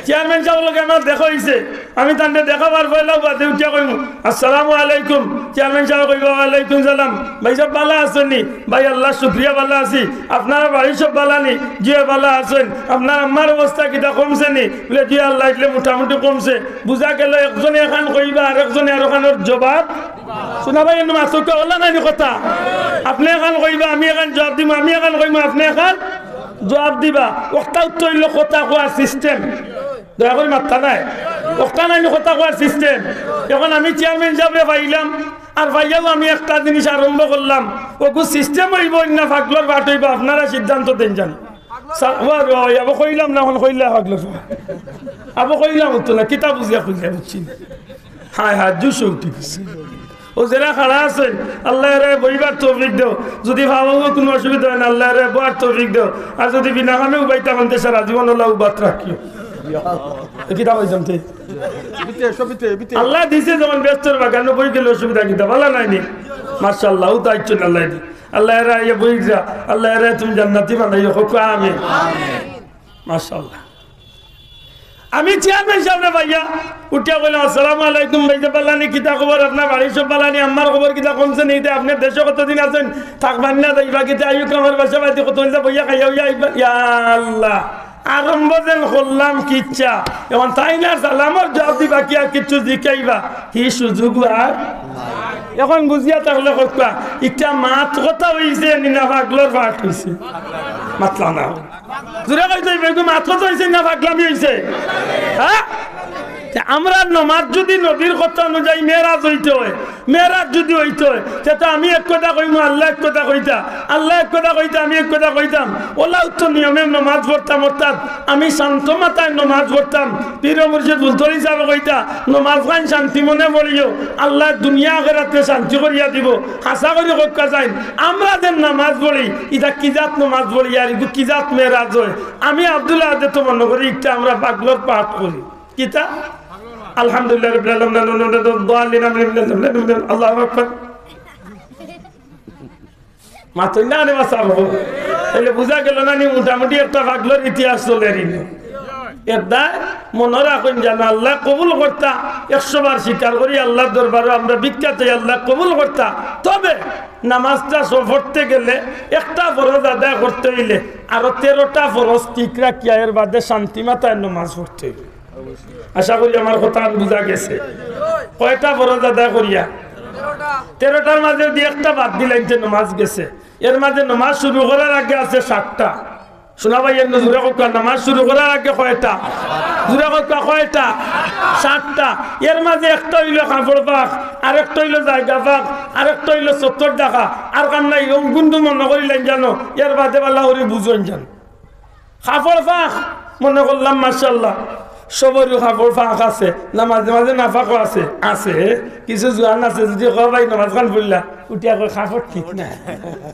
চেয়ারম্যান সাবর লগে আমার দেখা অইছে, আমি তানরে দেখা অওয়ার পয়লাউ বাদে উঠিয়া কইমু, আসসালামু আলাইকুম। চেয়ারম্যান সাবে কইবা, ওয়ালাইকুম সালাম। ভাইসাব বালা আছইন নি? ভাই, আল্লার শুকরিয়া বালা আছি। আপনারার বাড়ির সব বালা নি? জি অয়, বালা আছইন। আপনার আম্মার অবস্থা কিতা, কমছে নি? বলে, জি আল্লার ইটে মোটামুটি কমছে। বুঝা গেল একজনে এখান কইবা আর একজনে আরোখানর জবাব। শুনা ভাই, এমনে মাতউক্কা, অলা নায় নি কথা? আপনে এখান কইবা, আমি এখান জবাব দিমু, আমি এখান কইমু, আপনে এখান জবাব দিবা। অকটা অইলো কথা কওয়ার সিস্টেম। দয়া করি মাতরা নায়। অকটা নায় নি কথা কওয়ার সিস্টেম। এখন আমি চেয়ারম্যান সাবরে পাইলাম, আর পাইয়াউ আমি একটা জিনিস আরম্ভ করলাম। অগু সিস্টেম অইবো না পাগলর পাঠ অইবো, আপনারা সিদ্ধান্ত দেইন যান। সা-, ওয়া, ওয়া, ওয়া, আবো কইলাম না, এখন কইলা পাগলর পাঠ। আবো কইলাম অতো না, কিতা বুঝিয়া কইলা, বুঝছি না। হায় হায়, জুশ উঠি গেছে। অউ যেরা খাড়া আছইন, আল্লায় এরারে বইবার তৌফিক দেও। যুদি পাওয়া কুনু অসুবিধা অয় না, আল্লায় এরারে বওয়ার তৌফিক দেও। আর যুদি বিনা কামে উবাইতা অইন তে সারা জীবন অলা উবাত রাখিও। এ কিতা কইতাম তে? বিতে, সবিতে, বিতে। আল্লায় দিছে যখন বেহেস্তর বাগানো বই গেলে অসুবিধা কিতা? বালা নায় নি? মাশাআল্লাহ, অউ তো আইচ্ছইন আল্লায় দি। আল্লায় এরারে আইয়া বইরা, আল্লায় এরারে তুমি জান্নাতি বানাইও, কউক্কা আমিন। মাশাআল্লাহ। আমি চেয়ারম্যান সাবরে পাইয়া উঠিয়া কইলাম, আসসালামু আলাইকুম, ভাইসাব বালা নি, কিতা খবর? আপনার বাড়ির সব বালা নি? আম্মার খবর কিতা, কমছে নি? ইতে আপনে দেশো কতদিন আছইন? থাকবা নি না যাইবা কিতা? আইউক্কা আমার বাসা বাড়িত, কতদিন বইয়া খাইয়া অইয়া আইবা। ইয়া আল্লাহ, আরম্ভ যেন করলাম কিচ্ছা, এখন তাইন আর সালামর জবাব দিবা কি আর কিচ্ছু জিকাইবা, হি সুযোগ আর। এখন বুঝিয়া থাকলে কউক্কা, ইটা মাত কথা অইছে নি না পাগলর পাঠ অইছে? মাতরা না। জোরে কইতে অইবো, ইগু মাত কথা অইছে না পাগলামি অইছে? হ্যাঁ? তে আমরার নমাজ যুদি নবীর কথা অনুযায়ী মেরাজ অইতে অয়, মেরাজ যুদি অইতো অয়, তে তো আমি এক কথা কইমু, আল্লায় এক কথা কইতা, আল্লায় এক কথা কইতা, আমি এক কথা কইতাম। অলাউ তো নিয়মে নমাজ পড়তাম, অর্থাৎ আমি শান্ত মাথায় নমাজ পড়তাম। পীর মুর্শিদ ফুলতলি সাবে কইতা, "নমাজ খান শান্তি মনে পড়িও, আল্লায় দুনিয়া আখেরাতে শান্তি করিয়া দিবো।" হাছা করি কউক্কা চাইন, আমরা যেন নমাজ পড়ি, ইটা কি জাত নমাজ পড়ি আর ইগু কি জাত মেরাজ অয়? আমি আব্দুল আহাদে তো মনো করি ইটা আমরা পাগলর পাঠ করি। কিতা? আলহামদুলিল্লাহ রাব্বিল আলামিন, দাল্লিন, আমিন, আল্লাহু আকবার। মাতইন না রে বাছা বাবু। তাইলে বুঝা গেল না নি, মোটামুটি একটা পাগলর ইতিহাস চলের ইনো। এর দায় মনো রাখইন যেন আল্লায় কবুল করতা, একশো বার স্বীকার করি আল্লাহর দরবারো আমরা ভিক্ষা চাই আল্লায় কবুল করতা। তবে নামাজটা স-, পড়তে গেলে একটা ফরজ আদায় করতে অইলে আরো তেরোটা ফরজ ঠিক রাখিয়া এর বাদে শান্তি মাথায় নমাজ পড়তে অইবো। আশা করি আমার কথা বুঝা গেছে। কয়টা ফরজ আদায় করিয়া? তেরোটার মাঝে যুদি একটা বাদ দিলাইন তে নমাজ গেছে। এর মাঝে নমাজ শুরু করার আগে আছে সাতটা। শুনা ভাই, এমনে জুরে কউক্কা, নমাজ শুরু করার আগে কয়টা? জুরে কউক্কা, কয়টা? সাতটা। এর মাঝে একটা অইলো কাপড় ফাক, আরেকটা অইলো জাগা ফাক, আরেকটা অইলো সত্তর টাকা। আর কাম নাই, অউ গুন্দু মনো করিলাইন জানো, এর বাদে বালা করি বুঝইন জানো। কাপড় ফাক, মনো করলাম মাশাআল্লাহ, সবরউ কাপড় ফাক আছে, না মাঝে মাঝে নাফাকও আছে, আছে। কিছু জোয়ান আছে, যুদি কও ভাই নমাজ খান পড়লা, উঠিয়া কয় কাপড় ঠিক না।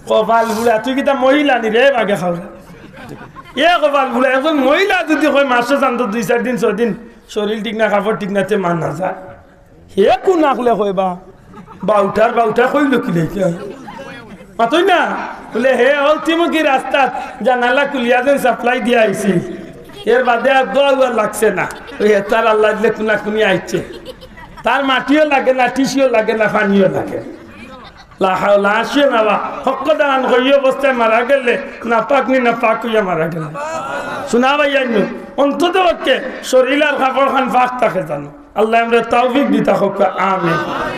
কপাল পুড়া, তুই কিতা মহিলা নি রে, বাগে খাও। এ কপাল পুড়া, একজন মহিলা যুদি কয় মাসো জানতো দুই চাইর দিন, ছয় দিন, শরীল ঠিক না, কাপড় ঠিক না, তে মানা যায়। হে কুন আকলে কয় বা, বাউটার বাউটা কইলো কিলাইতা? মাতইন না? বুলে, হে অতিমুখী রাস্তাত জানালা খুলিয়া যেন সাপ্লাই দিয়া আইছি। এর বাদে আর দোয়া উয়া লাগছে না। অউ হেতার আল্লায় দিলে কুনাকুনি আইছে। তার মাটিও লাগে না, টিসিও লাগে না, পানিও লাগে না। লা হাওলা, আসিও না বা। হক কথা খান কই অবস্থায় মারা গেলে, নাপাক নি নাপাক অইয়া মারা গেলে। শুনা ভাই, আইনু, অন্তত পক্ষে শরীল আর কাপড় খান ফাক থাকে জানো। আল্লায় আমরারে তৌফিক দিতা কউক্কা, আমিন।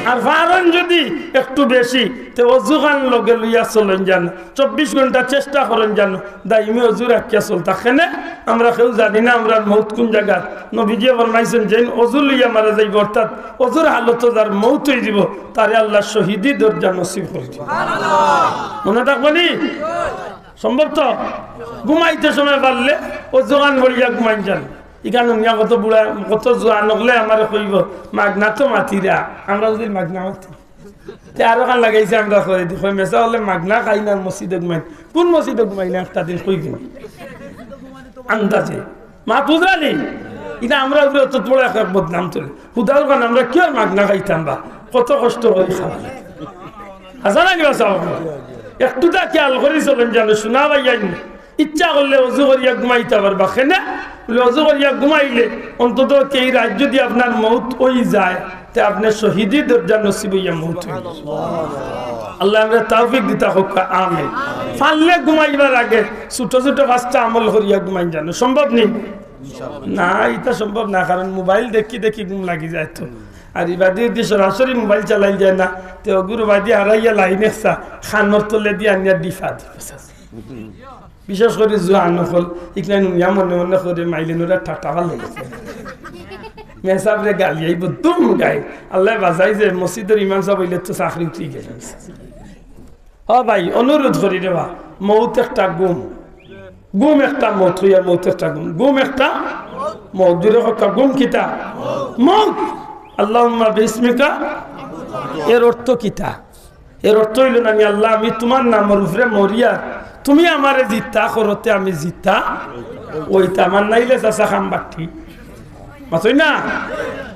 আর পারইন যুদি একটু বেশি, তে অজু খান লগে লইয়া চলইন জানো, চব্বিশ ঘন্টা চেষ্টা করইন জানো, দাইমি অজু রাখিয়া চলতা। কেনে? আমরা কেউ জানি না আমরার মউত কুন জাগাত। নবীজিয়ে ফরমাইছইন, যেইন অজু লইয়া মারা যাইবো, অর্থাৎ অজুর হালতো যার মউত অইযিবো, তারে আল্লায় শহীদি দরজা নসিব করি দিবো। মনো থাকবো নি? সম্ভব তো? ঘুমাইতে সময় পারলে অজু খান পড়িয়া ঘুমাইন জানো। ইখান হুনিয়া কত বুড়া, কত জোয়ান অকলে আমারে কইবো, "মাগনা তো মাতিরা, আমরা যুদি মাগনা মাতি।" তে আরো খান লাগাইছে, আমরা কই দি, কই, "মেসা অকলে মাগনা খাইন আর মসজিদো ঘুমাইন।" কুন মসজিদো ঘুমাইন একটা দিন কইবি নি? আন্দাজে। মাত বুঝরা নি? ইটা আমরার উপরে অত বড় একটা বদনাম তুলে। হুদার খান আমরা কিওর মাগনা খাইতাম বা? কত কষ্ট করি খাওয়া লাগে। হাছা না নি বা? একটুতা খেয়াল করি চলইন জানো, শুনা ভাই আইন। ইচ্ছা করলে অজু করিয়া ঘুমাইতা পারবা। কেনে? বুলে, অজু করিয়া ঘুমাইলে অন্তত এই রাইত যুদি আপনার মউত অইযায়, তে আপনার শহীদি দরজা নসিব অইয়া মউত অইল। আল্লায় আমরারে তৌফিক দিতা কউক্কা, আমিন। পারলে ঘুমাইবার আগে ছোট ছোট পাঁচটা আমল করিয়া ঘুমাইন জানো, সম্ভব নি? না, ইটা সম্ভব না, কারণ মোবাইল দেখি দেখি ঘুম লাগি যায় তো। আর ইবাদি যদি সরাসরি মোবাইল চালাইল যায় না, তে অগুর বাদি হারাইয়া লাইন একসা খানোর তলে দি আনিয়া ডিফা দিবো। বিশেষ করি জোয়ান অকল, ইকলাই নুনিয়া মনে মনে করে মাইলে নুরা ঠাটা ভালা লাগছে। মেসাবরে গালি আইবো, দুম গাই। আল্লায় বাচাই যে মসজিদর ইমাম সাব অইলে তো চাকরি উঠি গেল। ও ভাই, অনুরোধ করি রে বা, মউত একটা ঘুম, ঘুম একটা মউত, অইয়া মউত একটা ঘুম, ঘুম একটা মউত, জুরে কউক্কা ঘুম কিতা? মউত। আল্লাহুম্মা বিসমিকা, এর অর্থ কিতা? এর অর্থ অইলো না নি, "আল্লাহ, আমি তুমার নামর উপরে মরিয়ার, তুমি আমারে জিতা করো তে আমি জিতা অইতাম, আর নাইলে চাচা খাম বাট্টি।" মাতইন না?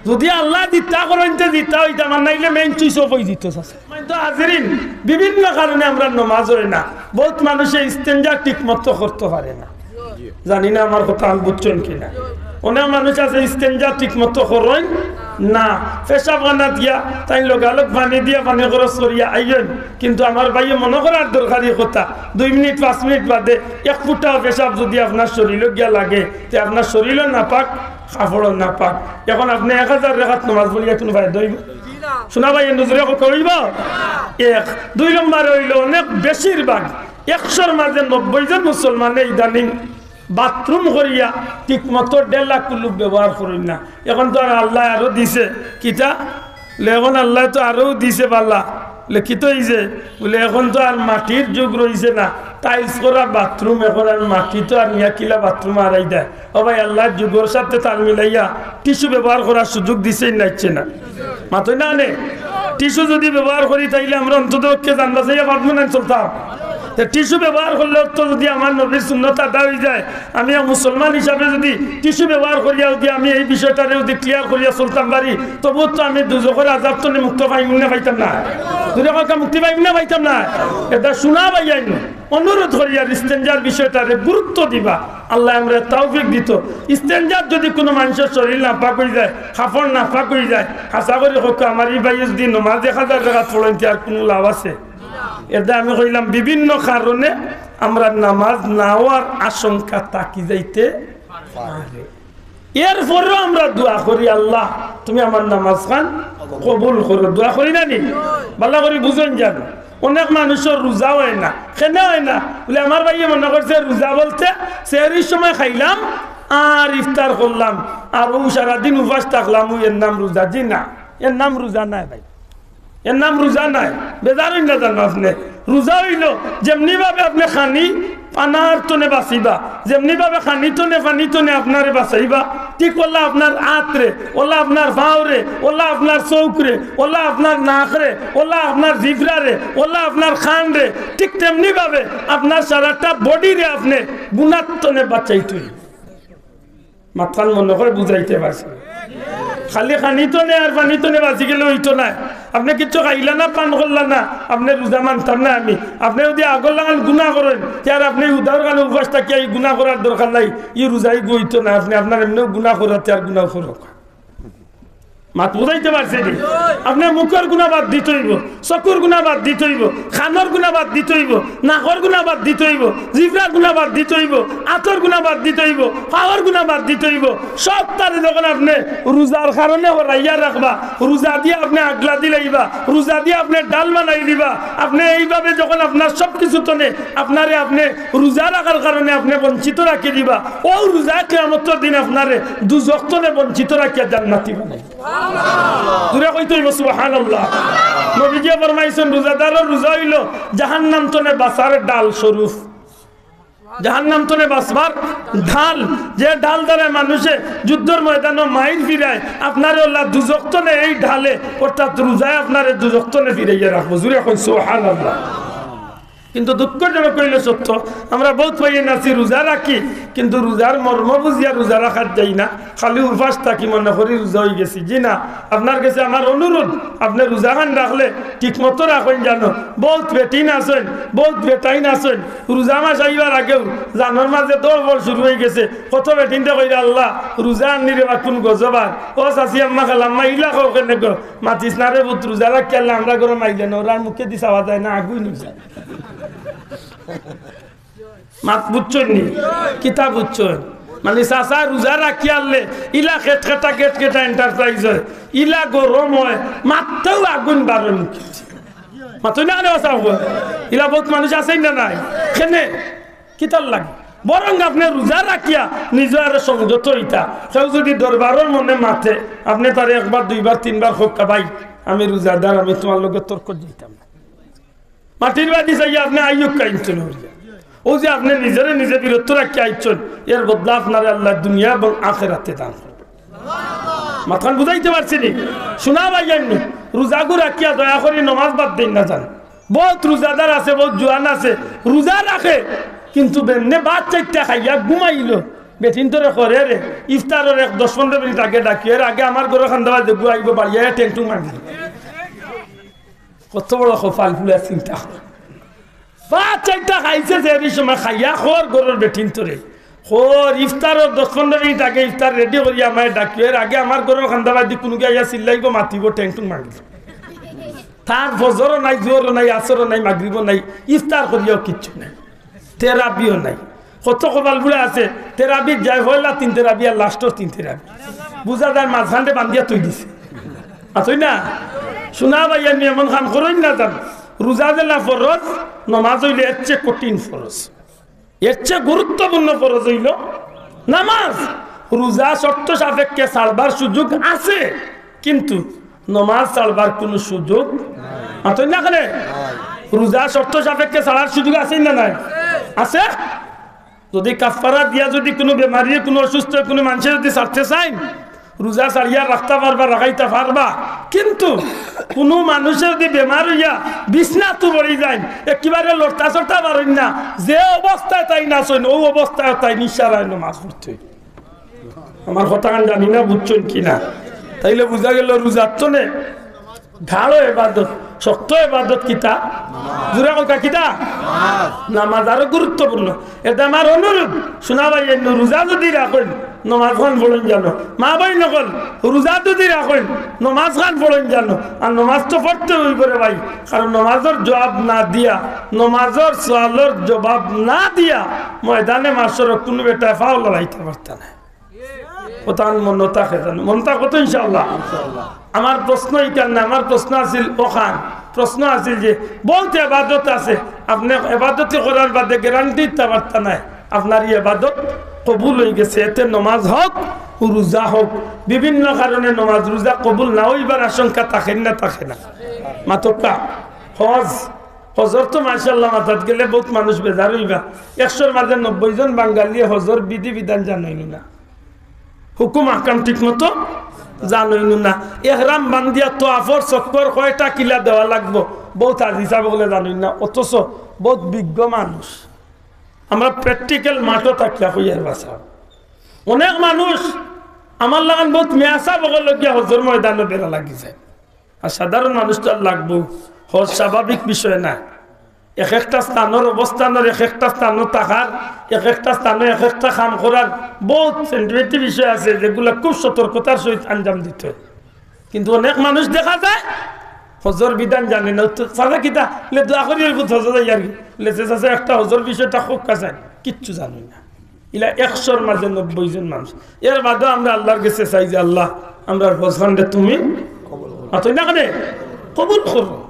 যুদি আল্লায় জিতা করইন তে জিতা অইতাম, আর নাইলে মেইন সুইচ অফ অইযিতো চাচা। তো হাজিরিন, বিভিন্ন কারণে আমরার নমাজ অয় না। বউত মানুষে ইস্তেঞ্জা ঠিক মতো করতো পারে না। জানি না আমার কথা আমি বুঝছইন কিনা। অনেক মানুষ আছে ইস্তেঞ্জা ঠিক মতো করইন না, পেশাবখানাত গিয়া তাইন লগালগ পানি দিয়া পানি খরচ করিয়া আইন। কিন্তু আমার ভাইয়ে মনো করার দরকারি কথা, দুই মিনিট পাঁচ মিনিট বাদে এক ফুটাও পেশাব যুদি আপনার শরীলো গিয়া লাগে, তে আপনার শরীলও নাপাক, কাপড়ও নাপাক। এখন আপনে এক হাজার রেকাত নমাজ পড়িয়া কুনু ফায়দা অইবো? শুনা ভাই, এ নজরে কথা অইবো? এক। দুই নম্বরে অইলো, অনেক বেশিরভাগ একশোর মাঝে নব্বই জন মুসলমানে ইদানিং বাথরুম করিয়া ঠিক মতো ডেলা কুলুপ ব্যবহার করইন না। এখন তো আর আল্লায় আরো দিছে, কিতা? বলে, "এখন আল্লায় তো আরো দিছে বালা।" বলে, "কিতা অইছে?" বলে, "এখন তো আর মাটির যুগ রইছে না, টাইলস করা বাথরুম, এখন আর মাটি তো আর নিয়া কিলা বাথরুম আরাই দেয়।" ও ভাই, আল্লায় যুগর সাথে তাল মিলাইয়া টিস্যু ব্যবহার করার সুযোগ দিছে না, দিছে না? মাতইন না নে? টিস্যু যদি ব্যবহার করি, তাইলে আমরা অন্তত পক্ষে জান বাচাইয়া পারমু না চলতাম? তে টিস্যু ব্যবহার করলে তো যদি আমার নবীর সুন্নত আদায় অই যায়, আমি এক মুসলমান হিসাবে যদি টিস্যু ব্যবহার করিয়া যদি আমি এই বিষয়টারে যদি ক্লিয়ার করিয়া চলতাম পারি, তবু তো আমি দুজখর আযাব তনে মুক্ত পাইমু না পাইতাম না? দুজখর মুক্তি পাইমু না পাইতাম না? এটা শোনা ভাইয়াইন, অনুরোধ করিয়ার ইস্তেঞ্জার বিষয়টারে গুরুত্ব দিবা। আল্লায় আমরারে তৌফিক দিতো। ইস্তেঞ্জাত যদি কুনু মানষর শরীর নাপাক অই যায়, কাপড় নাপাক অই যায়, হাছা করি কউক্কা, আমার ই ভাইয়ে যদি নমাজ এক হাজার রাকাত পড়ইন, তে আর কুনু লাভ আছে? এরদায় আমি কইলাম, বিভিন্ন কারণে আমরার নামাজ না অওয়ার আশঙ্কা থাকি যাইতে পারে। এরপরেও আমরা দোয়া করি, "আল্লাহ, তুমি আমার নামাজ খান কবুল করো।" দোয়া করি না নি? বালা করি বুঝইন যানো। অনেক মানষর রোজা অয় না। কেনে অয় না? বলে, "আমার ভাইয়ে মনে করছে রোজা বলতে সেহরির সময় খাইলাম আর ইফতার করলাম, আর অউ সারাদিন উপাস থাকলাম, অউ এর নাম রোজা।" জি না, এর নাম রোজা নায় ভাই। এর নাম রোজা নায়, বেজার অইন না যানো আপনে। রোজা অইলো যেমনি ভাবে আপনে খানি পানার তনে বাচিবা, যেমনি ভাবে খানি তনে পানি তনে আপনারে বাচাইবা, ঠিক অলা আপনার আতরে, অলা আপনার পাওরে, অলা আপনার চউখরে, অলা আপনার নাকরে, অলা আপনার জিভরারে, অলা আপনার কানরে, ঠিক তেমনি ভাবে আপনার সারাটা বডিরে আপনে গুনার তনে বাচাইতই। মাতখান মনে কয় বুঝাইতে পারছি। খালি খানি তনে আর পানি তনে বাচি গেলে অইতো নায়। আপনে কিচ্ছু খাইলা না, পান করলা না, আপনে রোজা মানতাম না আমি। আপনে যদি আগর লাখান গুনা করইন, তে আর আপনে উদার কারণে উপাস থাকিয়া ই গুনা করার দরকার নাই। ই রোজাই গু অইতো না, আপনে আপনার এমনেও গুনা করাতে আর গুনা করউক। মাত বুঝাইতে পারছি নি? আপনে মুখর গুনা বাদ দিতে অইবো, চকুর গুনা বাদ দিতে অইবো, কানর গুনা বাদ দিতে অইবো, নাকর গুনা বাদ দিতে অইবো, জিভরার গুনা বাদ দিতে অইবো, আতর গুনা বাদ দিতে অইবো, পাওর গুনা বাদ দিতে অইবো। সবতারে যখন আপনে রোজার কারণে হরাইয়া রাখবা, রোজা দিয়া আপনে আগলা দিলাইবা, রোজা দিয়া আপনে ঢাল বানাই দিবা, আপনে এইভাবে যখন আপনার সব কিছু তনে আপনারে আপনে রোজা রাখার কারণে আপনে বঞ্চিত রাখি দিবা, অউ রোজায় কিয়ামতর দিন আপনারে দুজখ তনে বঞ্চিত রাখিয়া জান্নাতি বানাইবা। জুরে কইতে অইবো সুবহানাল্লাহ। নবীজিয়ে ফরমাইছইন, রোজাদারর রোজা অইলো জাহান্নাম তনে বাচার ঢাল স্বরূপ। জাহান্নাম তনে বাচবার ঢাল, যে ঢাল দ্বারা মানষে যুদ্ধর ময়দানো মাইর ফিরায়, আপনারে অলা দুজখ তনে এই ঢালে, অর্থাৎ রোজায় আপনারে দুজখ তনে ফিরাইয়া রাখবো। জুরে কইন সুবহানাল্লাহ। কিন্তু দুঃখজনক অইলো সত্য, আমরা বউত ভাইয়াইন আছি রোজা রাখি, কিন্তু রোজার মর্ম বুঝিয়া রোজা রাখাত যাই না, খালি উপাস থাকি, মনে করি রোজা অইগেছে। জি না, আপনার গেছে আমার অনুরোধ, আপনে রোজাখান রাখলে ঠিকমতো রাখইন যানো। বউত বেটিন আছইন, বউত বেটাইন আছইন, রোজা মাস আইবার আগেউ জানর মাঝে দৌড়-বল শুরু অইগেছে। কত বেটিন্তে কইরা, "আল্লাহ, রোজা আননি রেবা কুন গজব আর।" ও চাচি আম্মা, খালাম্মা, ইলা কও কেনে গো? মাতিস না রে পুত, রোজা রাখিয়া আল্লাহ আমরার ঘরো মাইলে না, ওরার মুখেদি চাওয়া যায় না, আগুইন অইযায়। মাত বুঝছইন নি? কিতা বুঝছইন? মানে চাচা রোজা রাখিয়া আনলে ইলা খেটখেটা খেটখেটা এন্টারপ্রাইজ অয়, ইলা গরম অয়, মাততেউ আগুইন বারয় মুখেদি। মাতইন না কেনে চাচা? ইলা বউত মানুষ আছইন না নাই? কেনে? কিতার লাগি? বরং আপনে রোজা রাখিয়া নিজরে সংযত অইতা। কেউ যদি দরবারর মনে মাতে, আপনে তারে একবার, দুইবার, তিনবার কউক্কা, "ভাই, আমি রোজাদার, আমি তুমার লগে তর্কত যাইতাম না।" মাটির বাড়ি চাইয়া আপনে আইউক্কা ইনশাল্লাহ। অউ যে আপনে নিজরে নিজে বিরত রাখিয়া আইছইন, এর বদলা আপনারে আল্লায় দুনিয়া এবং আখেরাতে দান করবা। মাতখান বুঝাইতে পারছি নি? শোনা ভাইয়াইন, রোজাগু রাখিয়া দয়া করি নমাজ বাদ দেইন না যান। বউত রোজাদার আছে, বউত জোয়ান আছে, রোজা রাখে, কিন্তু বেমনে ভাত চাইরটা খাইয়া ঘুমাইলো। বেটিন্তরে কয় রে, ইফতারর এক দশ পনরো মিনিট আগে ডাকিও, এর আগে আমার ঘরর কান্দাবায় যেগু আইবো, বাড়িয়া ঠেংটুং মারি দিবো। কত বড় কপাল ফুলা চিন্তা কর। ভাত চাইরটা খাইছে যে এই সময় খাইয়া কর ঘরর বেটিন্তরে। কর ইফতারর দশ পনরো মিনিট আগে ইফতার রেডি করিয়া আমারে ডাকিও, এর আগে আমার ঘরর কান্দাবায়দি কুনুগি আইয়া চিল্লাইবো, মাতিবো, ঠেংটুং মারি দিবো। তার ফজরও নাই, জোহরও নাই, আসরও নাই, মাগরিবও নাই, ইফতার করিয়াও কিচ্ছু নাই, তেরাবিও নাই। কত কপাল ফুলা আছে, তেরাবিত যায়, পয়লা তিন তেরাবি আর লাস্টর তিন তেরাবি। বুঝা যায় মাঝখানরে বান্ধিয়া থই দিছে। আছইন না? শোনা ভাইয়াইন, এমন কাম করইন না যান। রোজা যেলা ফরজ, নমাজ অইলে এর চেয়ে কঠিন ফরজ। এর চেয়ে গুরুত্বপূর্ণ ফরজ অইলো নামাজ। রোজা শর্ত সাপেক্ষে ছাড়বার সুযোগ আছে, কিন্তু নমাজ ছাড়বার কুনু সুযোগ আছে না কেনে? রোজা শর্ত সাপেক্ষে ছাড়ার সুযোগ আছে না নাই? আছে। যদি কাফফারা দিয়া যদি কুনু বেমারি, কুনু অসুস্থ, কুনু মানষে যদি ছাড়তে চাইন, রোজা ছাড়িয়া রাখতা পারবা, রাখাইতা পারবা। কিন্তু কুনু মানষে যদি বেমার অইয়া বিছনাত পড়ি যাইন, একেবারে লড়তা চড়তা পারইন না, যে অবস্থায় তাইন আছইন, অউ অবস্থায় তাইন ইশারায় নমাজ পড়তে অইবো। আমার কথাখান জানি না বুঝছইন কি না। তাইলে বুঝা গেল রোজার তনে গাঢ় এবাদত, শক্ত এবাদত কিতা? জোরে কউক্কা কিতা? নামাজ আরো গুরুত্বপূর্ণ। এতে আমার অনুরোধ, সোনা ভাইয়াইন, রোজা যদি রাখইন, নমাজখান পড়ইন জানো। মা বইন অকল, রোজা যদি রাখইন, নমাজখান পড়ইন জানো। আর নমাজ তো পড়তে অইবো রে ভাই, কারণ নমাজর জবাব না দিয়া, নমাজর সওয়ালর জবাব না দিয়া ময়দানে মাশরো কুনু বেটায় পাও লড়াইতা পারতা নায়। কথাখান মনো থাকে জানো, মনো থাকবো তো ইনশাআল্লাহ। আমার প্রশ্ন ইখান না, আমার প্রশ্ন আছিল অখান, প্রশ্ন আছিল যে বউত এবাদত আছে, আপনে এবাদতি করার বাদে গ্যারান্টি দিতা পারতা নায় আপনার ই এবাদত কবুল অইগেছে। এতে নমাজ হউক, রোজা হউক, বিভিন্ন কারণে নমাজ রোজা কবুল না অইবার আশঙ্কা থাকে না, থাকে না? মাতউক্কা। হজ, হজর তো মাশাআল্লাহ মাতাত গেলে বউত মানুষ বেজার অইবা। একশোর মাঝে নব্বই জন বাঙালিয়ে হজর বিধি বিধান জানইন না, হুকুম আহকাম ঠিক মতো জানইন না। এহরাম বান্ধিয়া তোয়াফর চক্কর কয়টা কিলা দেওয়া লাগবো, বউত হাজি সাব অকলে জানইন না, অথচ বউত বিজ্ঞ মানুষ। আমরা practical মাঠো থাকিয়া কইয়ার বাসা। অনেক মানুষ আমার লাখান বউত মেয়াসাব অকল লগিয়া হজর ময়দানো বেড়া লাগি যায়। আর সাধারণ মানুষ তো আর লাগবো, হজ স্বাভাবিক বিষয় না। এক একটা স্থানর অবস্থানর, এক একটা স্থানর থাকার, এক একটা স্থানে এক একটা কাম করার বউত sensitive বিষয় আছে, যেগুলা খুব সতর্কতার সহিত আঞ্জাম দিতে অয়। কিন্তু অনেক মানুষ দেখা যায় হজর বিধান জানে না। তো চাচা কিতা? লে দোয়া করি অইবো হজো যাইয়ার গি। লে চাচা একটা হজর বিষয়টা খুব কাছে কিচ্ছু জানে না। ইলা একশোর মাঝে নব্বই জন মানুষ। এর বাদেও আমরা আল্লার গেছে চাই যে, "আল্লাহ, আমরার হজখানরে তুমি কবুল করো।" মাতইন না কেনে? কবুল করো।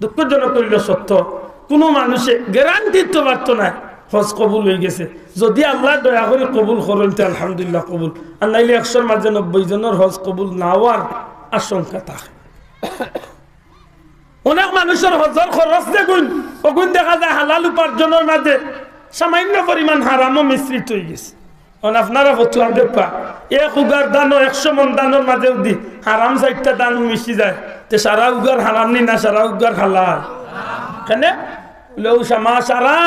দুঃখজনক অইলো সত্য, কুনু মানুষে গ্যারান্টি দিতো পারতো নায় হজ কবুল অইগেছে। যদি আল্লায় দয়া করি কবুল করইন, তে আলহামদুলিল্লাহ কবুল, আর নাইলে একশোর মাঝে নব্বই জনর হজ কবুল না অওয়ার আশঙ্কা থাকে। অনেক মানুষর হজর খরচ যেগুন, অগুন দেখা যায় হালাল উপার্জনর মাঝে সামান্য পরিমাণ হারামও মিশ্রিত অইগেছে। অখন আপনারা ফতুয়া দেউক্কা, এক উগার ধানো, একশো মন ধানর মাঝে যদি হারাম চাইরটা ধান মিশি যায়, তে সারা উগার হারাম নি না সারা উগার হালাল? কেনে? বলে, অউ সামা-, সারা,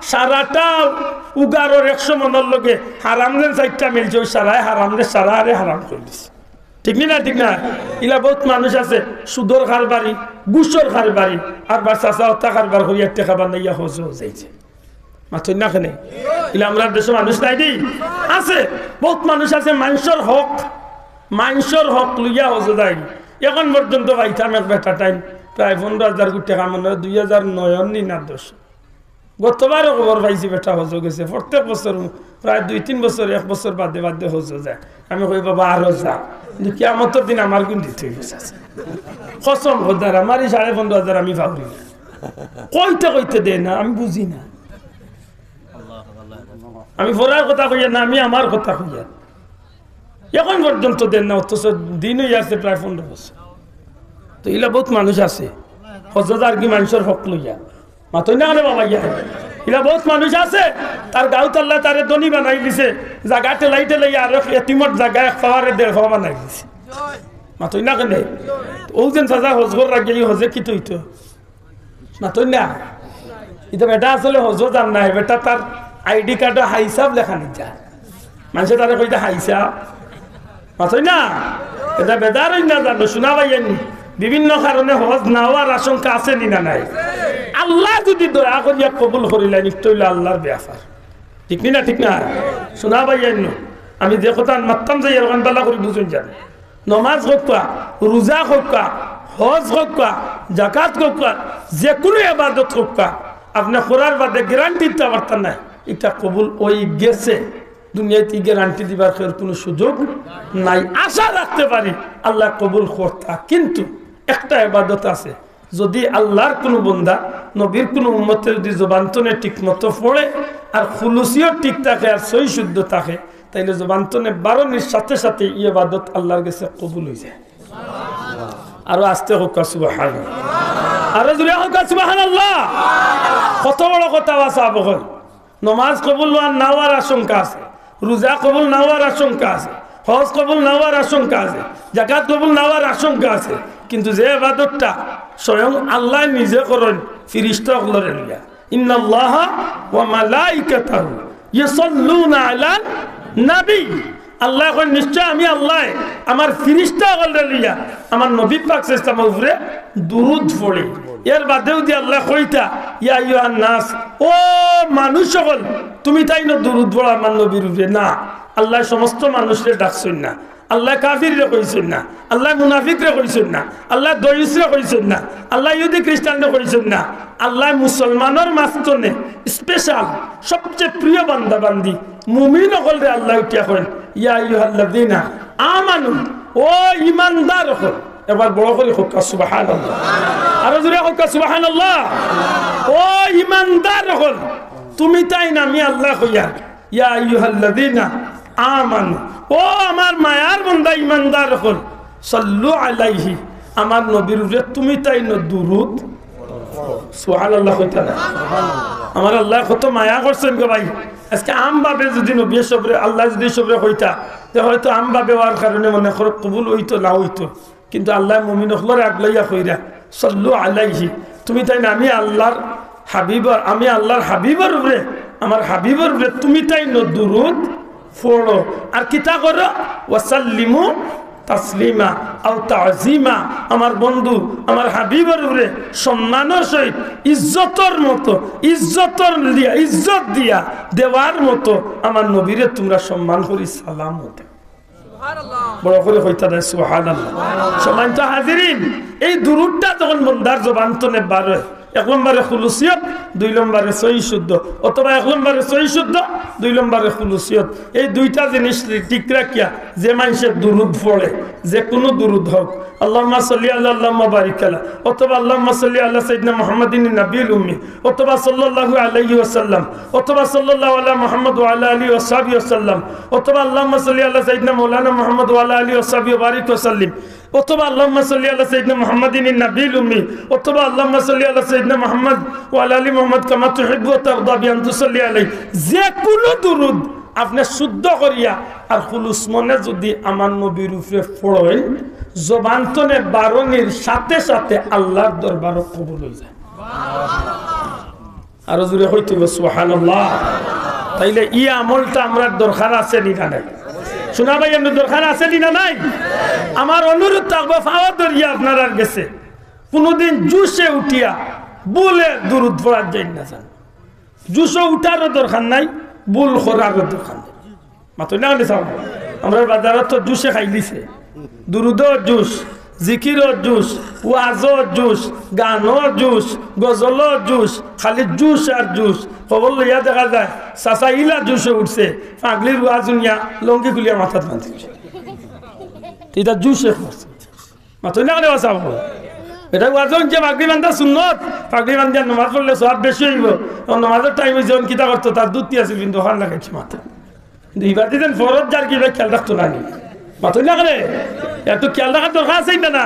সারাটা উগারর একশো মনর লগে হারাম যেন চাইরটা মিলছে, অউ সারায় হারাম রে, সারারে হারাম করি দিছে। ঠিক নি না? ঠিক না? ইলা বউত মানুষ আছে, সুদর কারবারি, ঘুষর কারবারি, আর বা চাচা অতা কারবার করিয়া টেকা বানাইয়া হজো যাইছে। মাতইন না কেনে? ইলা আমরার দেশো মানুষ নাই নি? আছে। বউত মানুষ আছে, মানষর হক, মানষর হক লইয়া হজো যায়। অখন পর্যন্ত পাইতাম এক বেটা টাইম প্রায় পনরো হাজার কোটি টেকা, মনে অয় দুই হাজার নয় নি না দশ। গতবারও খবর পাইছি বেটা হজো গেছে। প্রত্যেক বছর, প্রায় দুই তিন বছর, এক বছর বাদে বাদে হজো যায়। আমি কই, "বাবা, আরো যা।" কিন্তু কিয়ামতর দিন আমার গুণ দিতে অইবো। কসম খোদার, আমার ই সাড়ে পনরো হাজার আমি পাউরি না। কইতে কইতে দেয় না, আমি বুঝি না। আমি ফরার কথা কইয়ার না, আমি আমার কথা কইয়ার। অখন পর্যন্ত দেন না, অথচ দিন অইয়া আছে প্রায় পনরো বছর। তো ইলা বউত মানুষ আছে, হজো যার গি মানষর হক লইয়া। মাতইন না কেনে বাবা ইয়া? ইলা বউত মানুষ আছে, তার গাউত আল্লায় তারে ধনী বানাই দিছে, জাগা ঠেলাই ঠেলাই আর এক এতিমর জাগা এক পাওয়ারে দেড় পাওয়া বানাই দিছে। মাতইন না কেনে? অউ যেন চাচা হজ করার আগে ই হজে কিতা অইতো? মাতইন না। ইতা বেটা আসলে হজো যার নায়, বেটা তার আইডি কার্ডো হাইসাব লেখা নিত যায়। মানষে তারে কইতা হাইসাব। মাতইন না। ইতা বেজার অইন না জানো, সোনা ভাইয়াইন। বিভিন্ন কারণে হজ না অওয়ার আশঙ্কা আছে নি না নাই? আল্লায় যদি দয়া করিয়া কবুল করিলাইন, ইটা অইলো আল্লার ব্যাপার। ঠিক নি না? ঠিক না? সোনা ভাইয়াইন, আমি যে কথাখান মাততাম যাইয়ার অখান ভালা করি বুঝইন যানো। নমাজ কউক্কা, রোজা কউক্কা, হজ কউক্কা, জাকাত কউক্কা, যেকুনু এবাদত কউক্কা, আপনে করার বাদে গ্যারান্টি দিতা পারতা নায় ইটা কবুল অইগেছে। দুনিয়াত ই গ্যারান্টি দিবার কেউর কুনু সুযোগ নাই। আশা রাখতে পারি আল্লায় কবুল করতা, কিন্তু একটা এবাদত আছে, যদি আল্লার কুনু বন্দা, নবীর কুনু উম্মতে যদি জবান তনে ঠিক মতো পড়ে, আর খুলুসিও ঠিক থাকে, আর সহি শুদ্ধ থাকে, তাইলে জবান তনে বারনির সাথে সাথে ই এবাদত আল্লার গেছে কবুল অইযায়। আরো আস্তে কউক্কা সুবহানাল্লাহ। আরো জোরে কউক্কা সুবহানাল্লাহ। কত বড় কথা বা সাব অকল। নমাজ কবুল অওয়ার না অওয়ার আশঙ্কা আছে, রোজা কবুল না অওয়ার আশঙ্কা আছে, হজ কবুল না অওয়ার আশঙ্কা আছে, জাকাত কবুল না অওয়ার আশঙ্কা আছে। কিন্তু যে ইবাদতটা স্বয়ং আল্লায় নিজে করইন, ফিরিস্তা অকলরে লইয়া, ইন্নাল্লাহা ওয়া মালাইকাতাহু ইউসাল্লুনা আলান নাবী। আল্লায় কইন, নিশ্চয় আমি আল্লায় আমার ফিরিস্তা অকলরে লইয়া আমার নবী পাক সাল্লাল্লাহু আলাইহি ওয়াসাল্লামর উপরে দুরুদ পড়ি। এর বাদেও দি আল্লায় কইতা, ইয়া আইয়ুহান নাস, ও মানুষ অকল, তুমি তাইন দুরুদ পড়ো আমার নবীর উপরে। না, আল্লায় সমস্ত মানুষরে ডাকছইন না। আল্লায় কাফিররে কইছইন না, আল্লায় মুনাফিকরে কইছইন না, আল্লায় দয়ুসরে কইছইন না, আল্লায় ইহুদি খ্রিস্টানরে কইছইন না। আল্লায় মুসলমানর মাঝখানে special সবচেয়ে প্রিয় বান্দা বান্দি মুমিন অকলরে আল্লায় উঠিয়া কইন, ইয়া আইয়ুহাল্লাযীনা আমানু, ও ইমানদার অকল। একবার বড় করি কউক্কা সুবহানাল্লাহ। আরো জোরে কউক্কা সুবহানাল্লাহ। ও ইমানদার অকল, তুমি তাইন আমি আল্লায় কইয়ার, ইয়া আইয়ুহাল্লাযীনা আমানু, ও আমার মায়ার বান্দা ইমানদার অকল, সাল্লু আলাইহি, আমার নবীর উপরে তুমি তাইন দুরুদ। সুবহানাল্লাহ কইতা না? আমার আল্লায় কত মায়া করছইন গো ভাই। আজকে আমভাবে যদি নবী সবরে, আল্লায় যদি সবরে কইতা, তে হয়তো আমভাবে অওয়ার কারণে মনে করো কবুল অইতো না অইতো। কিন্তু আল্লায় মুমিন অকলরে আগলাইয়া কইরা, সাল্লু আলাইহি, তুমি তাইন আমি আল্লাহর হাবিবর, আমি আল্লাহর হাবিবর উপরে, আমার হাবিবর উপরে তুমি তাইন দুরুদ পড়ো। আর কিতা করো? ওয়াসাল্লিমু তাসলিমা আও তাজিমা। আমার বন্ধু, আমার হাবিবর উপরে সম্মানর সহিত, ইজ্জতর মতো, ইজ্জতর দিয়া, ইজ্জত দিয়া দেওয়ার মতো আমার নবীরে তুমরা সম্মান করি সালাম দেও। বড় করি কইতা না সুবহানাল্লাহ। সম্মানিত হাজিরিন, এই দুরুদটা যখন বন্দার জবান তনে বার অয়, এক নম্বরে খুলুসিয়ত, দুই নম্বরে সহি শুদ্ধ, অথবা এক নম্বরে সহি শুদ্ধ, দুই নম্বরে খুলুসিয়ত। এই দুইটা জিনিস ঠিক রাখিয়া যে মানষে দুরুদ পড়ে, যে কুনু দুরুদ হউক, আল্লাহুম্মা সাল্লি আলা, আল্লাহুম্মা বারিক আলা, অথবা আল্লাহুম্মা সাল্লি আলা সাইয়্যিদিনা মুহাম্মাদিন নাবিয়্যিল উম্মি, অথবা সাল্লাল্লাহু আলাইহি ওয়াসাল্লাম, অথবা সাল্লাল্লাহু আলা মুহাম্মদ ওয়া আলা আলিহি ওয়া সাহবিহি ওয়াসাল্লাম, অথবা আল্লাহুম্মা সাল্লি আলা সাইয়্যিদিনা মাওলানা মুহাম্মদ ওয়া আলা আলিহি ওয়া সাহবিহি ওয়া বারিক ওয়া সাল্লিম, অথবা আল্লাহুম্মা সাল্লি আলা সাইয়্যিদিনা মুহাম্মাদিন নাবিয়্যিল উম্মি, অথবা আল্লাহুম্মা সাল্লি আলা সাইয়্যিদিনা মুহাম্মদ ওয়া আলা আলি মুহাম্মদ কামা তুহিব্বু ওয়া তারদা বিআন তুসাল্লি আলাইহি। যে কুনু দুরুদ আপনে শুদ্ধ করিয়া আর খুলুস মনে যদি আমার নবীর উপরে পড়ইন, জবান তনে বারনির সাথে সাথে আল্লাহর দরবারো কবুল অইযায়। আরো জোরে কইতে অইবো সুবহানাল্লাহ। তাইলে ই আমলটা আমরার দরকার আছে নি না নাই? সোনা ভাই, এমনে দরকার আছে নি না নাই? আমার অনুরোধ থাকবো, পাও ধরিয়া আপনারার গেছে, কুনুদিন জোশে উঠিয়া ভুলে দুরুদ পড়ার যাইন না যান। জোশো উঠারও দরকার নাই, ভুল করারও দরকার নাই। মাতইন না কেনে চাও? আমরার বাজারো তো জোশে খাইলিছে। দুরুদও জোশ, জিকিরও জোশ, ওয়াজও জোশ, গানও জোশ, গজলও জোশ, খালি জোশ আর জোশ। খবর লইয়া দেখা যায়, চাচা ইলা জোশে উঠছে, পাগড়ির ওয়াজ হুনিয়া লুঙ্গি খুলিয়া মাথাত বান্ধিলিছে। ইটা জোশে করছে। মাতইন না কেনে বা চাও? ইটা ওয়াজ হুনছে, পাগড়ি বান্ধা সুন্নত, পাগড়ি বান্ধিয়া নমাজ পড়লে সওয়াব বেশি অইবো। অখন নমাজর টাইম অইছে, অখন কিতা করতো? তার ধুতি আছিল, কিন্তু অখান লাগাইছে মাথাত। কিন্তু ইবাদি যেন ফরজ যার কি ইবায় খেয়াল রাখতো না নি? মাতইন না কেনে? একটু খেয়াল রাখার দরকার আছে না না?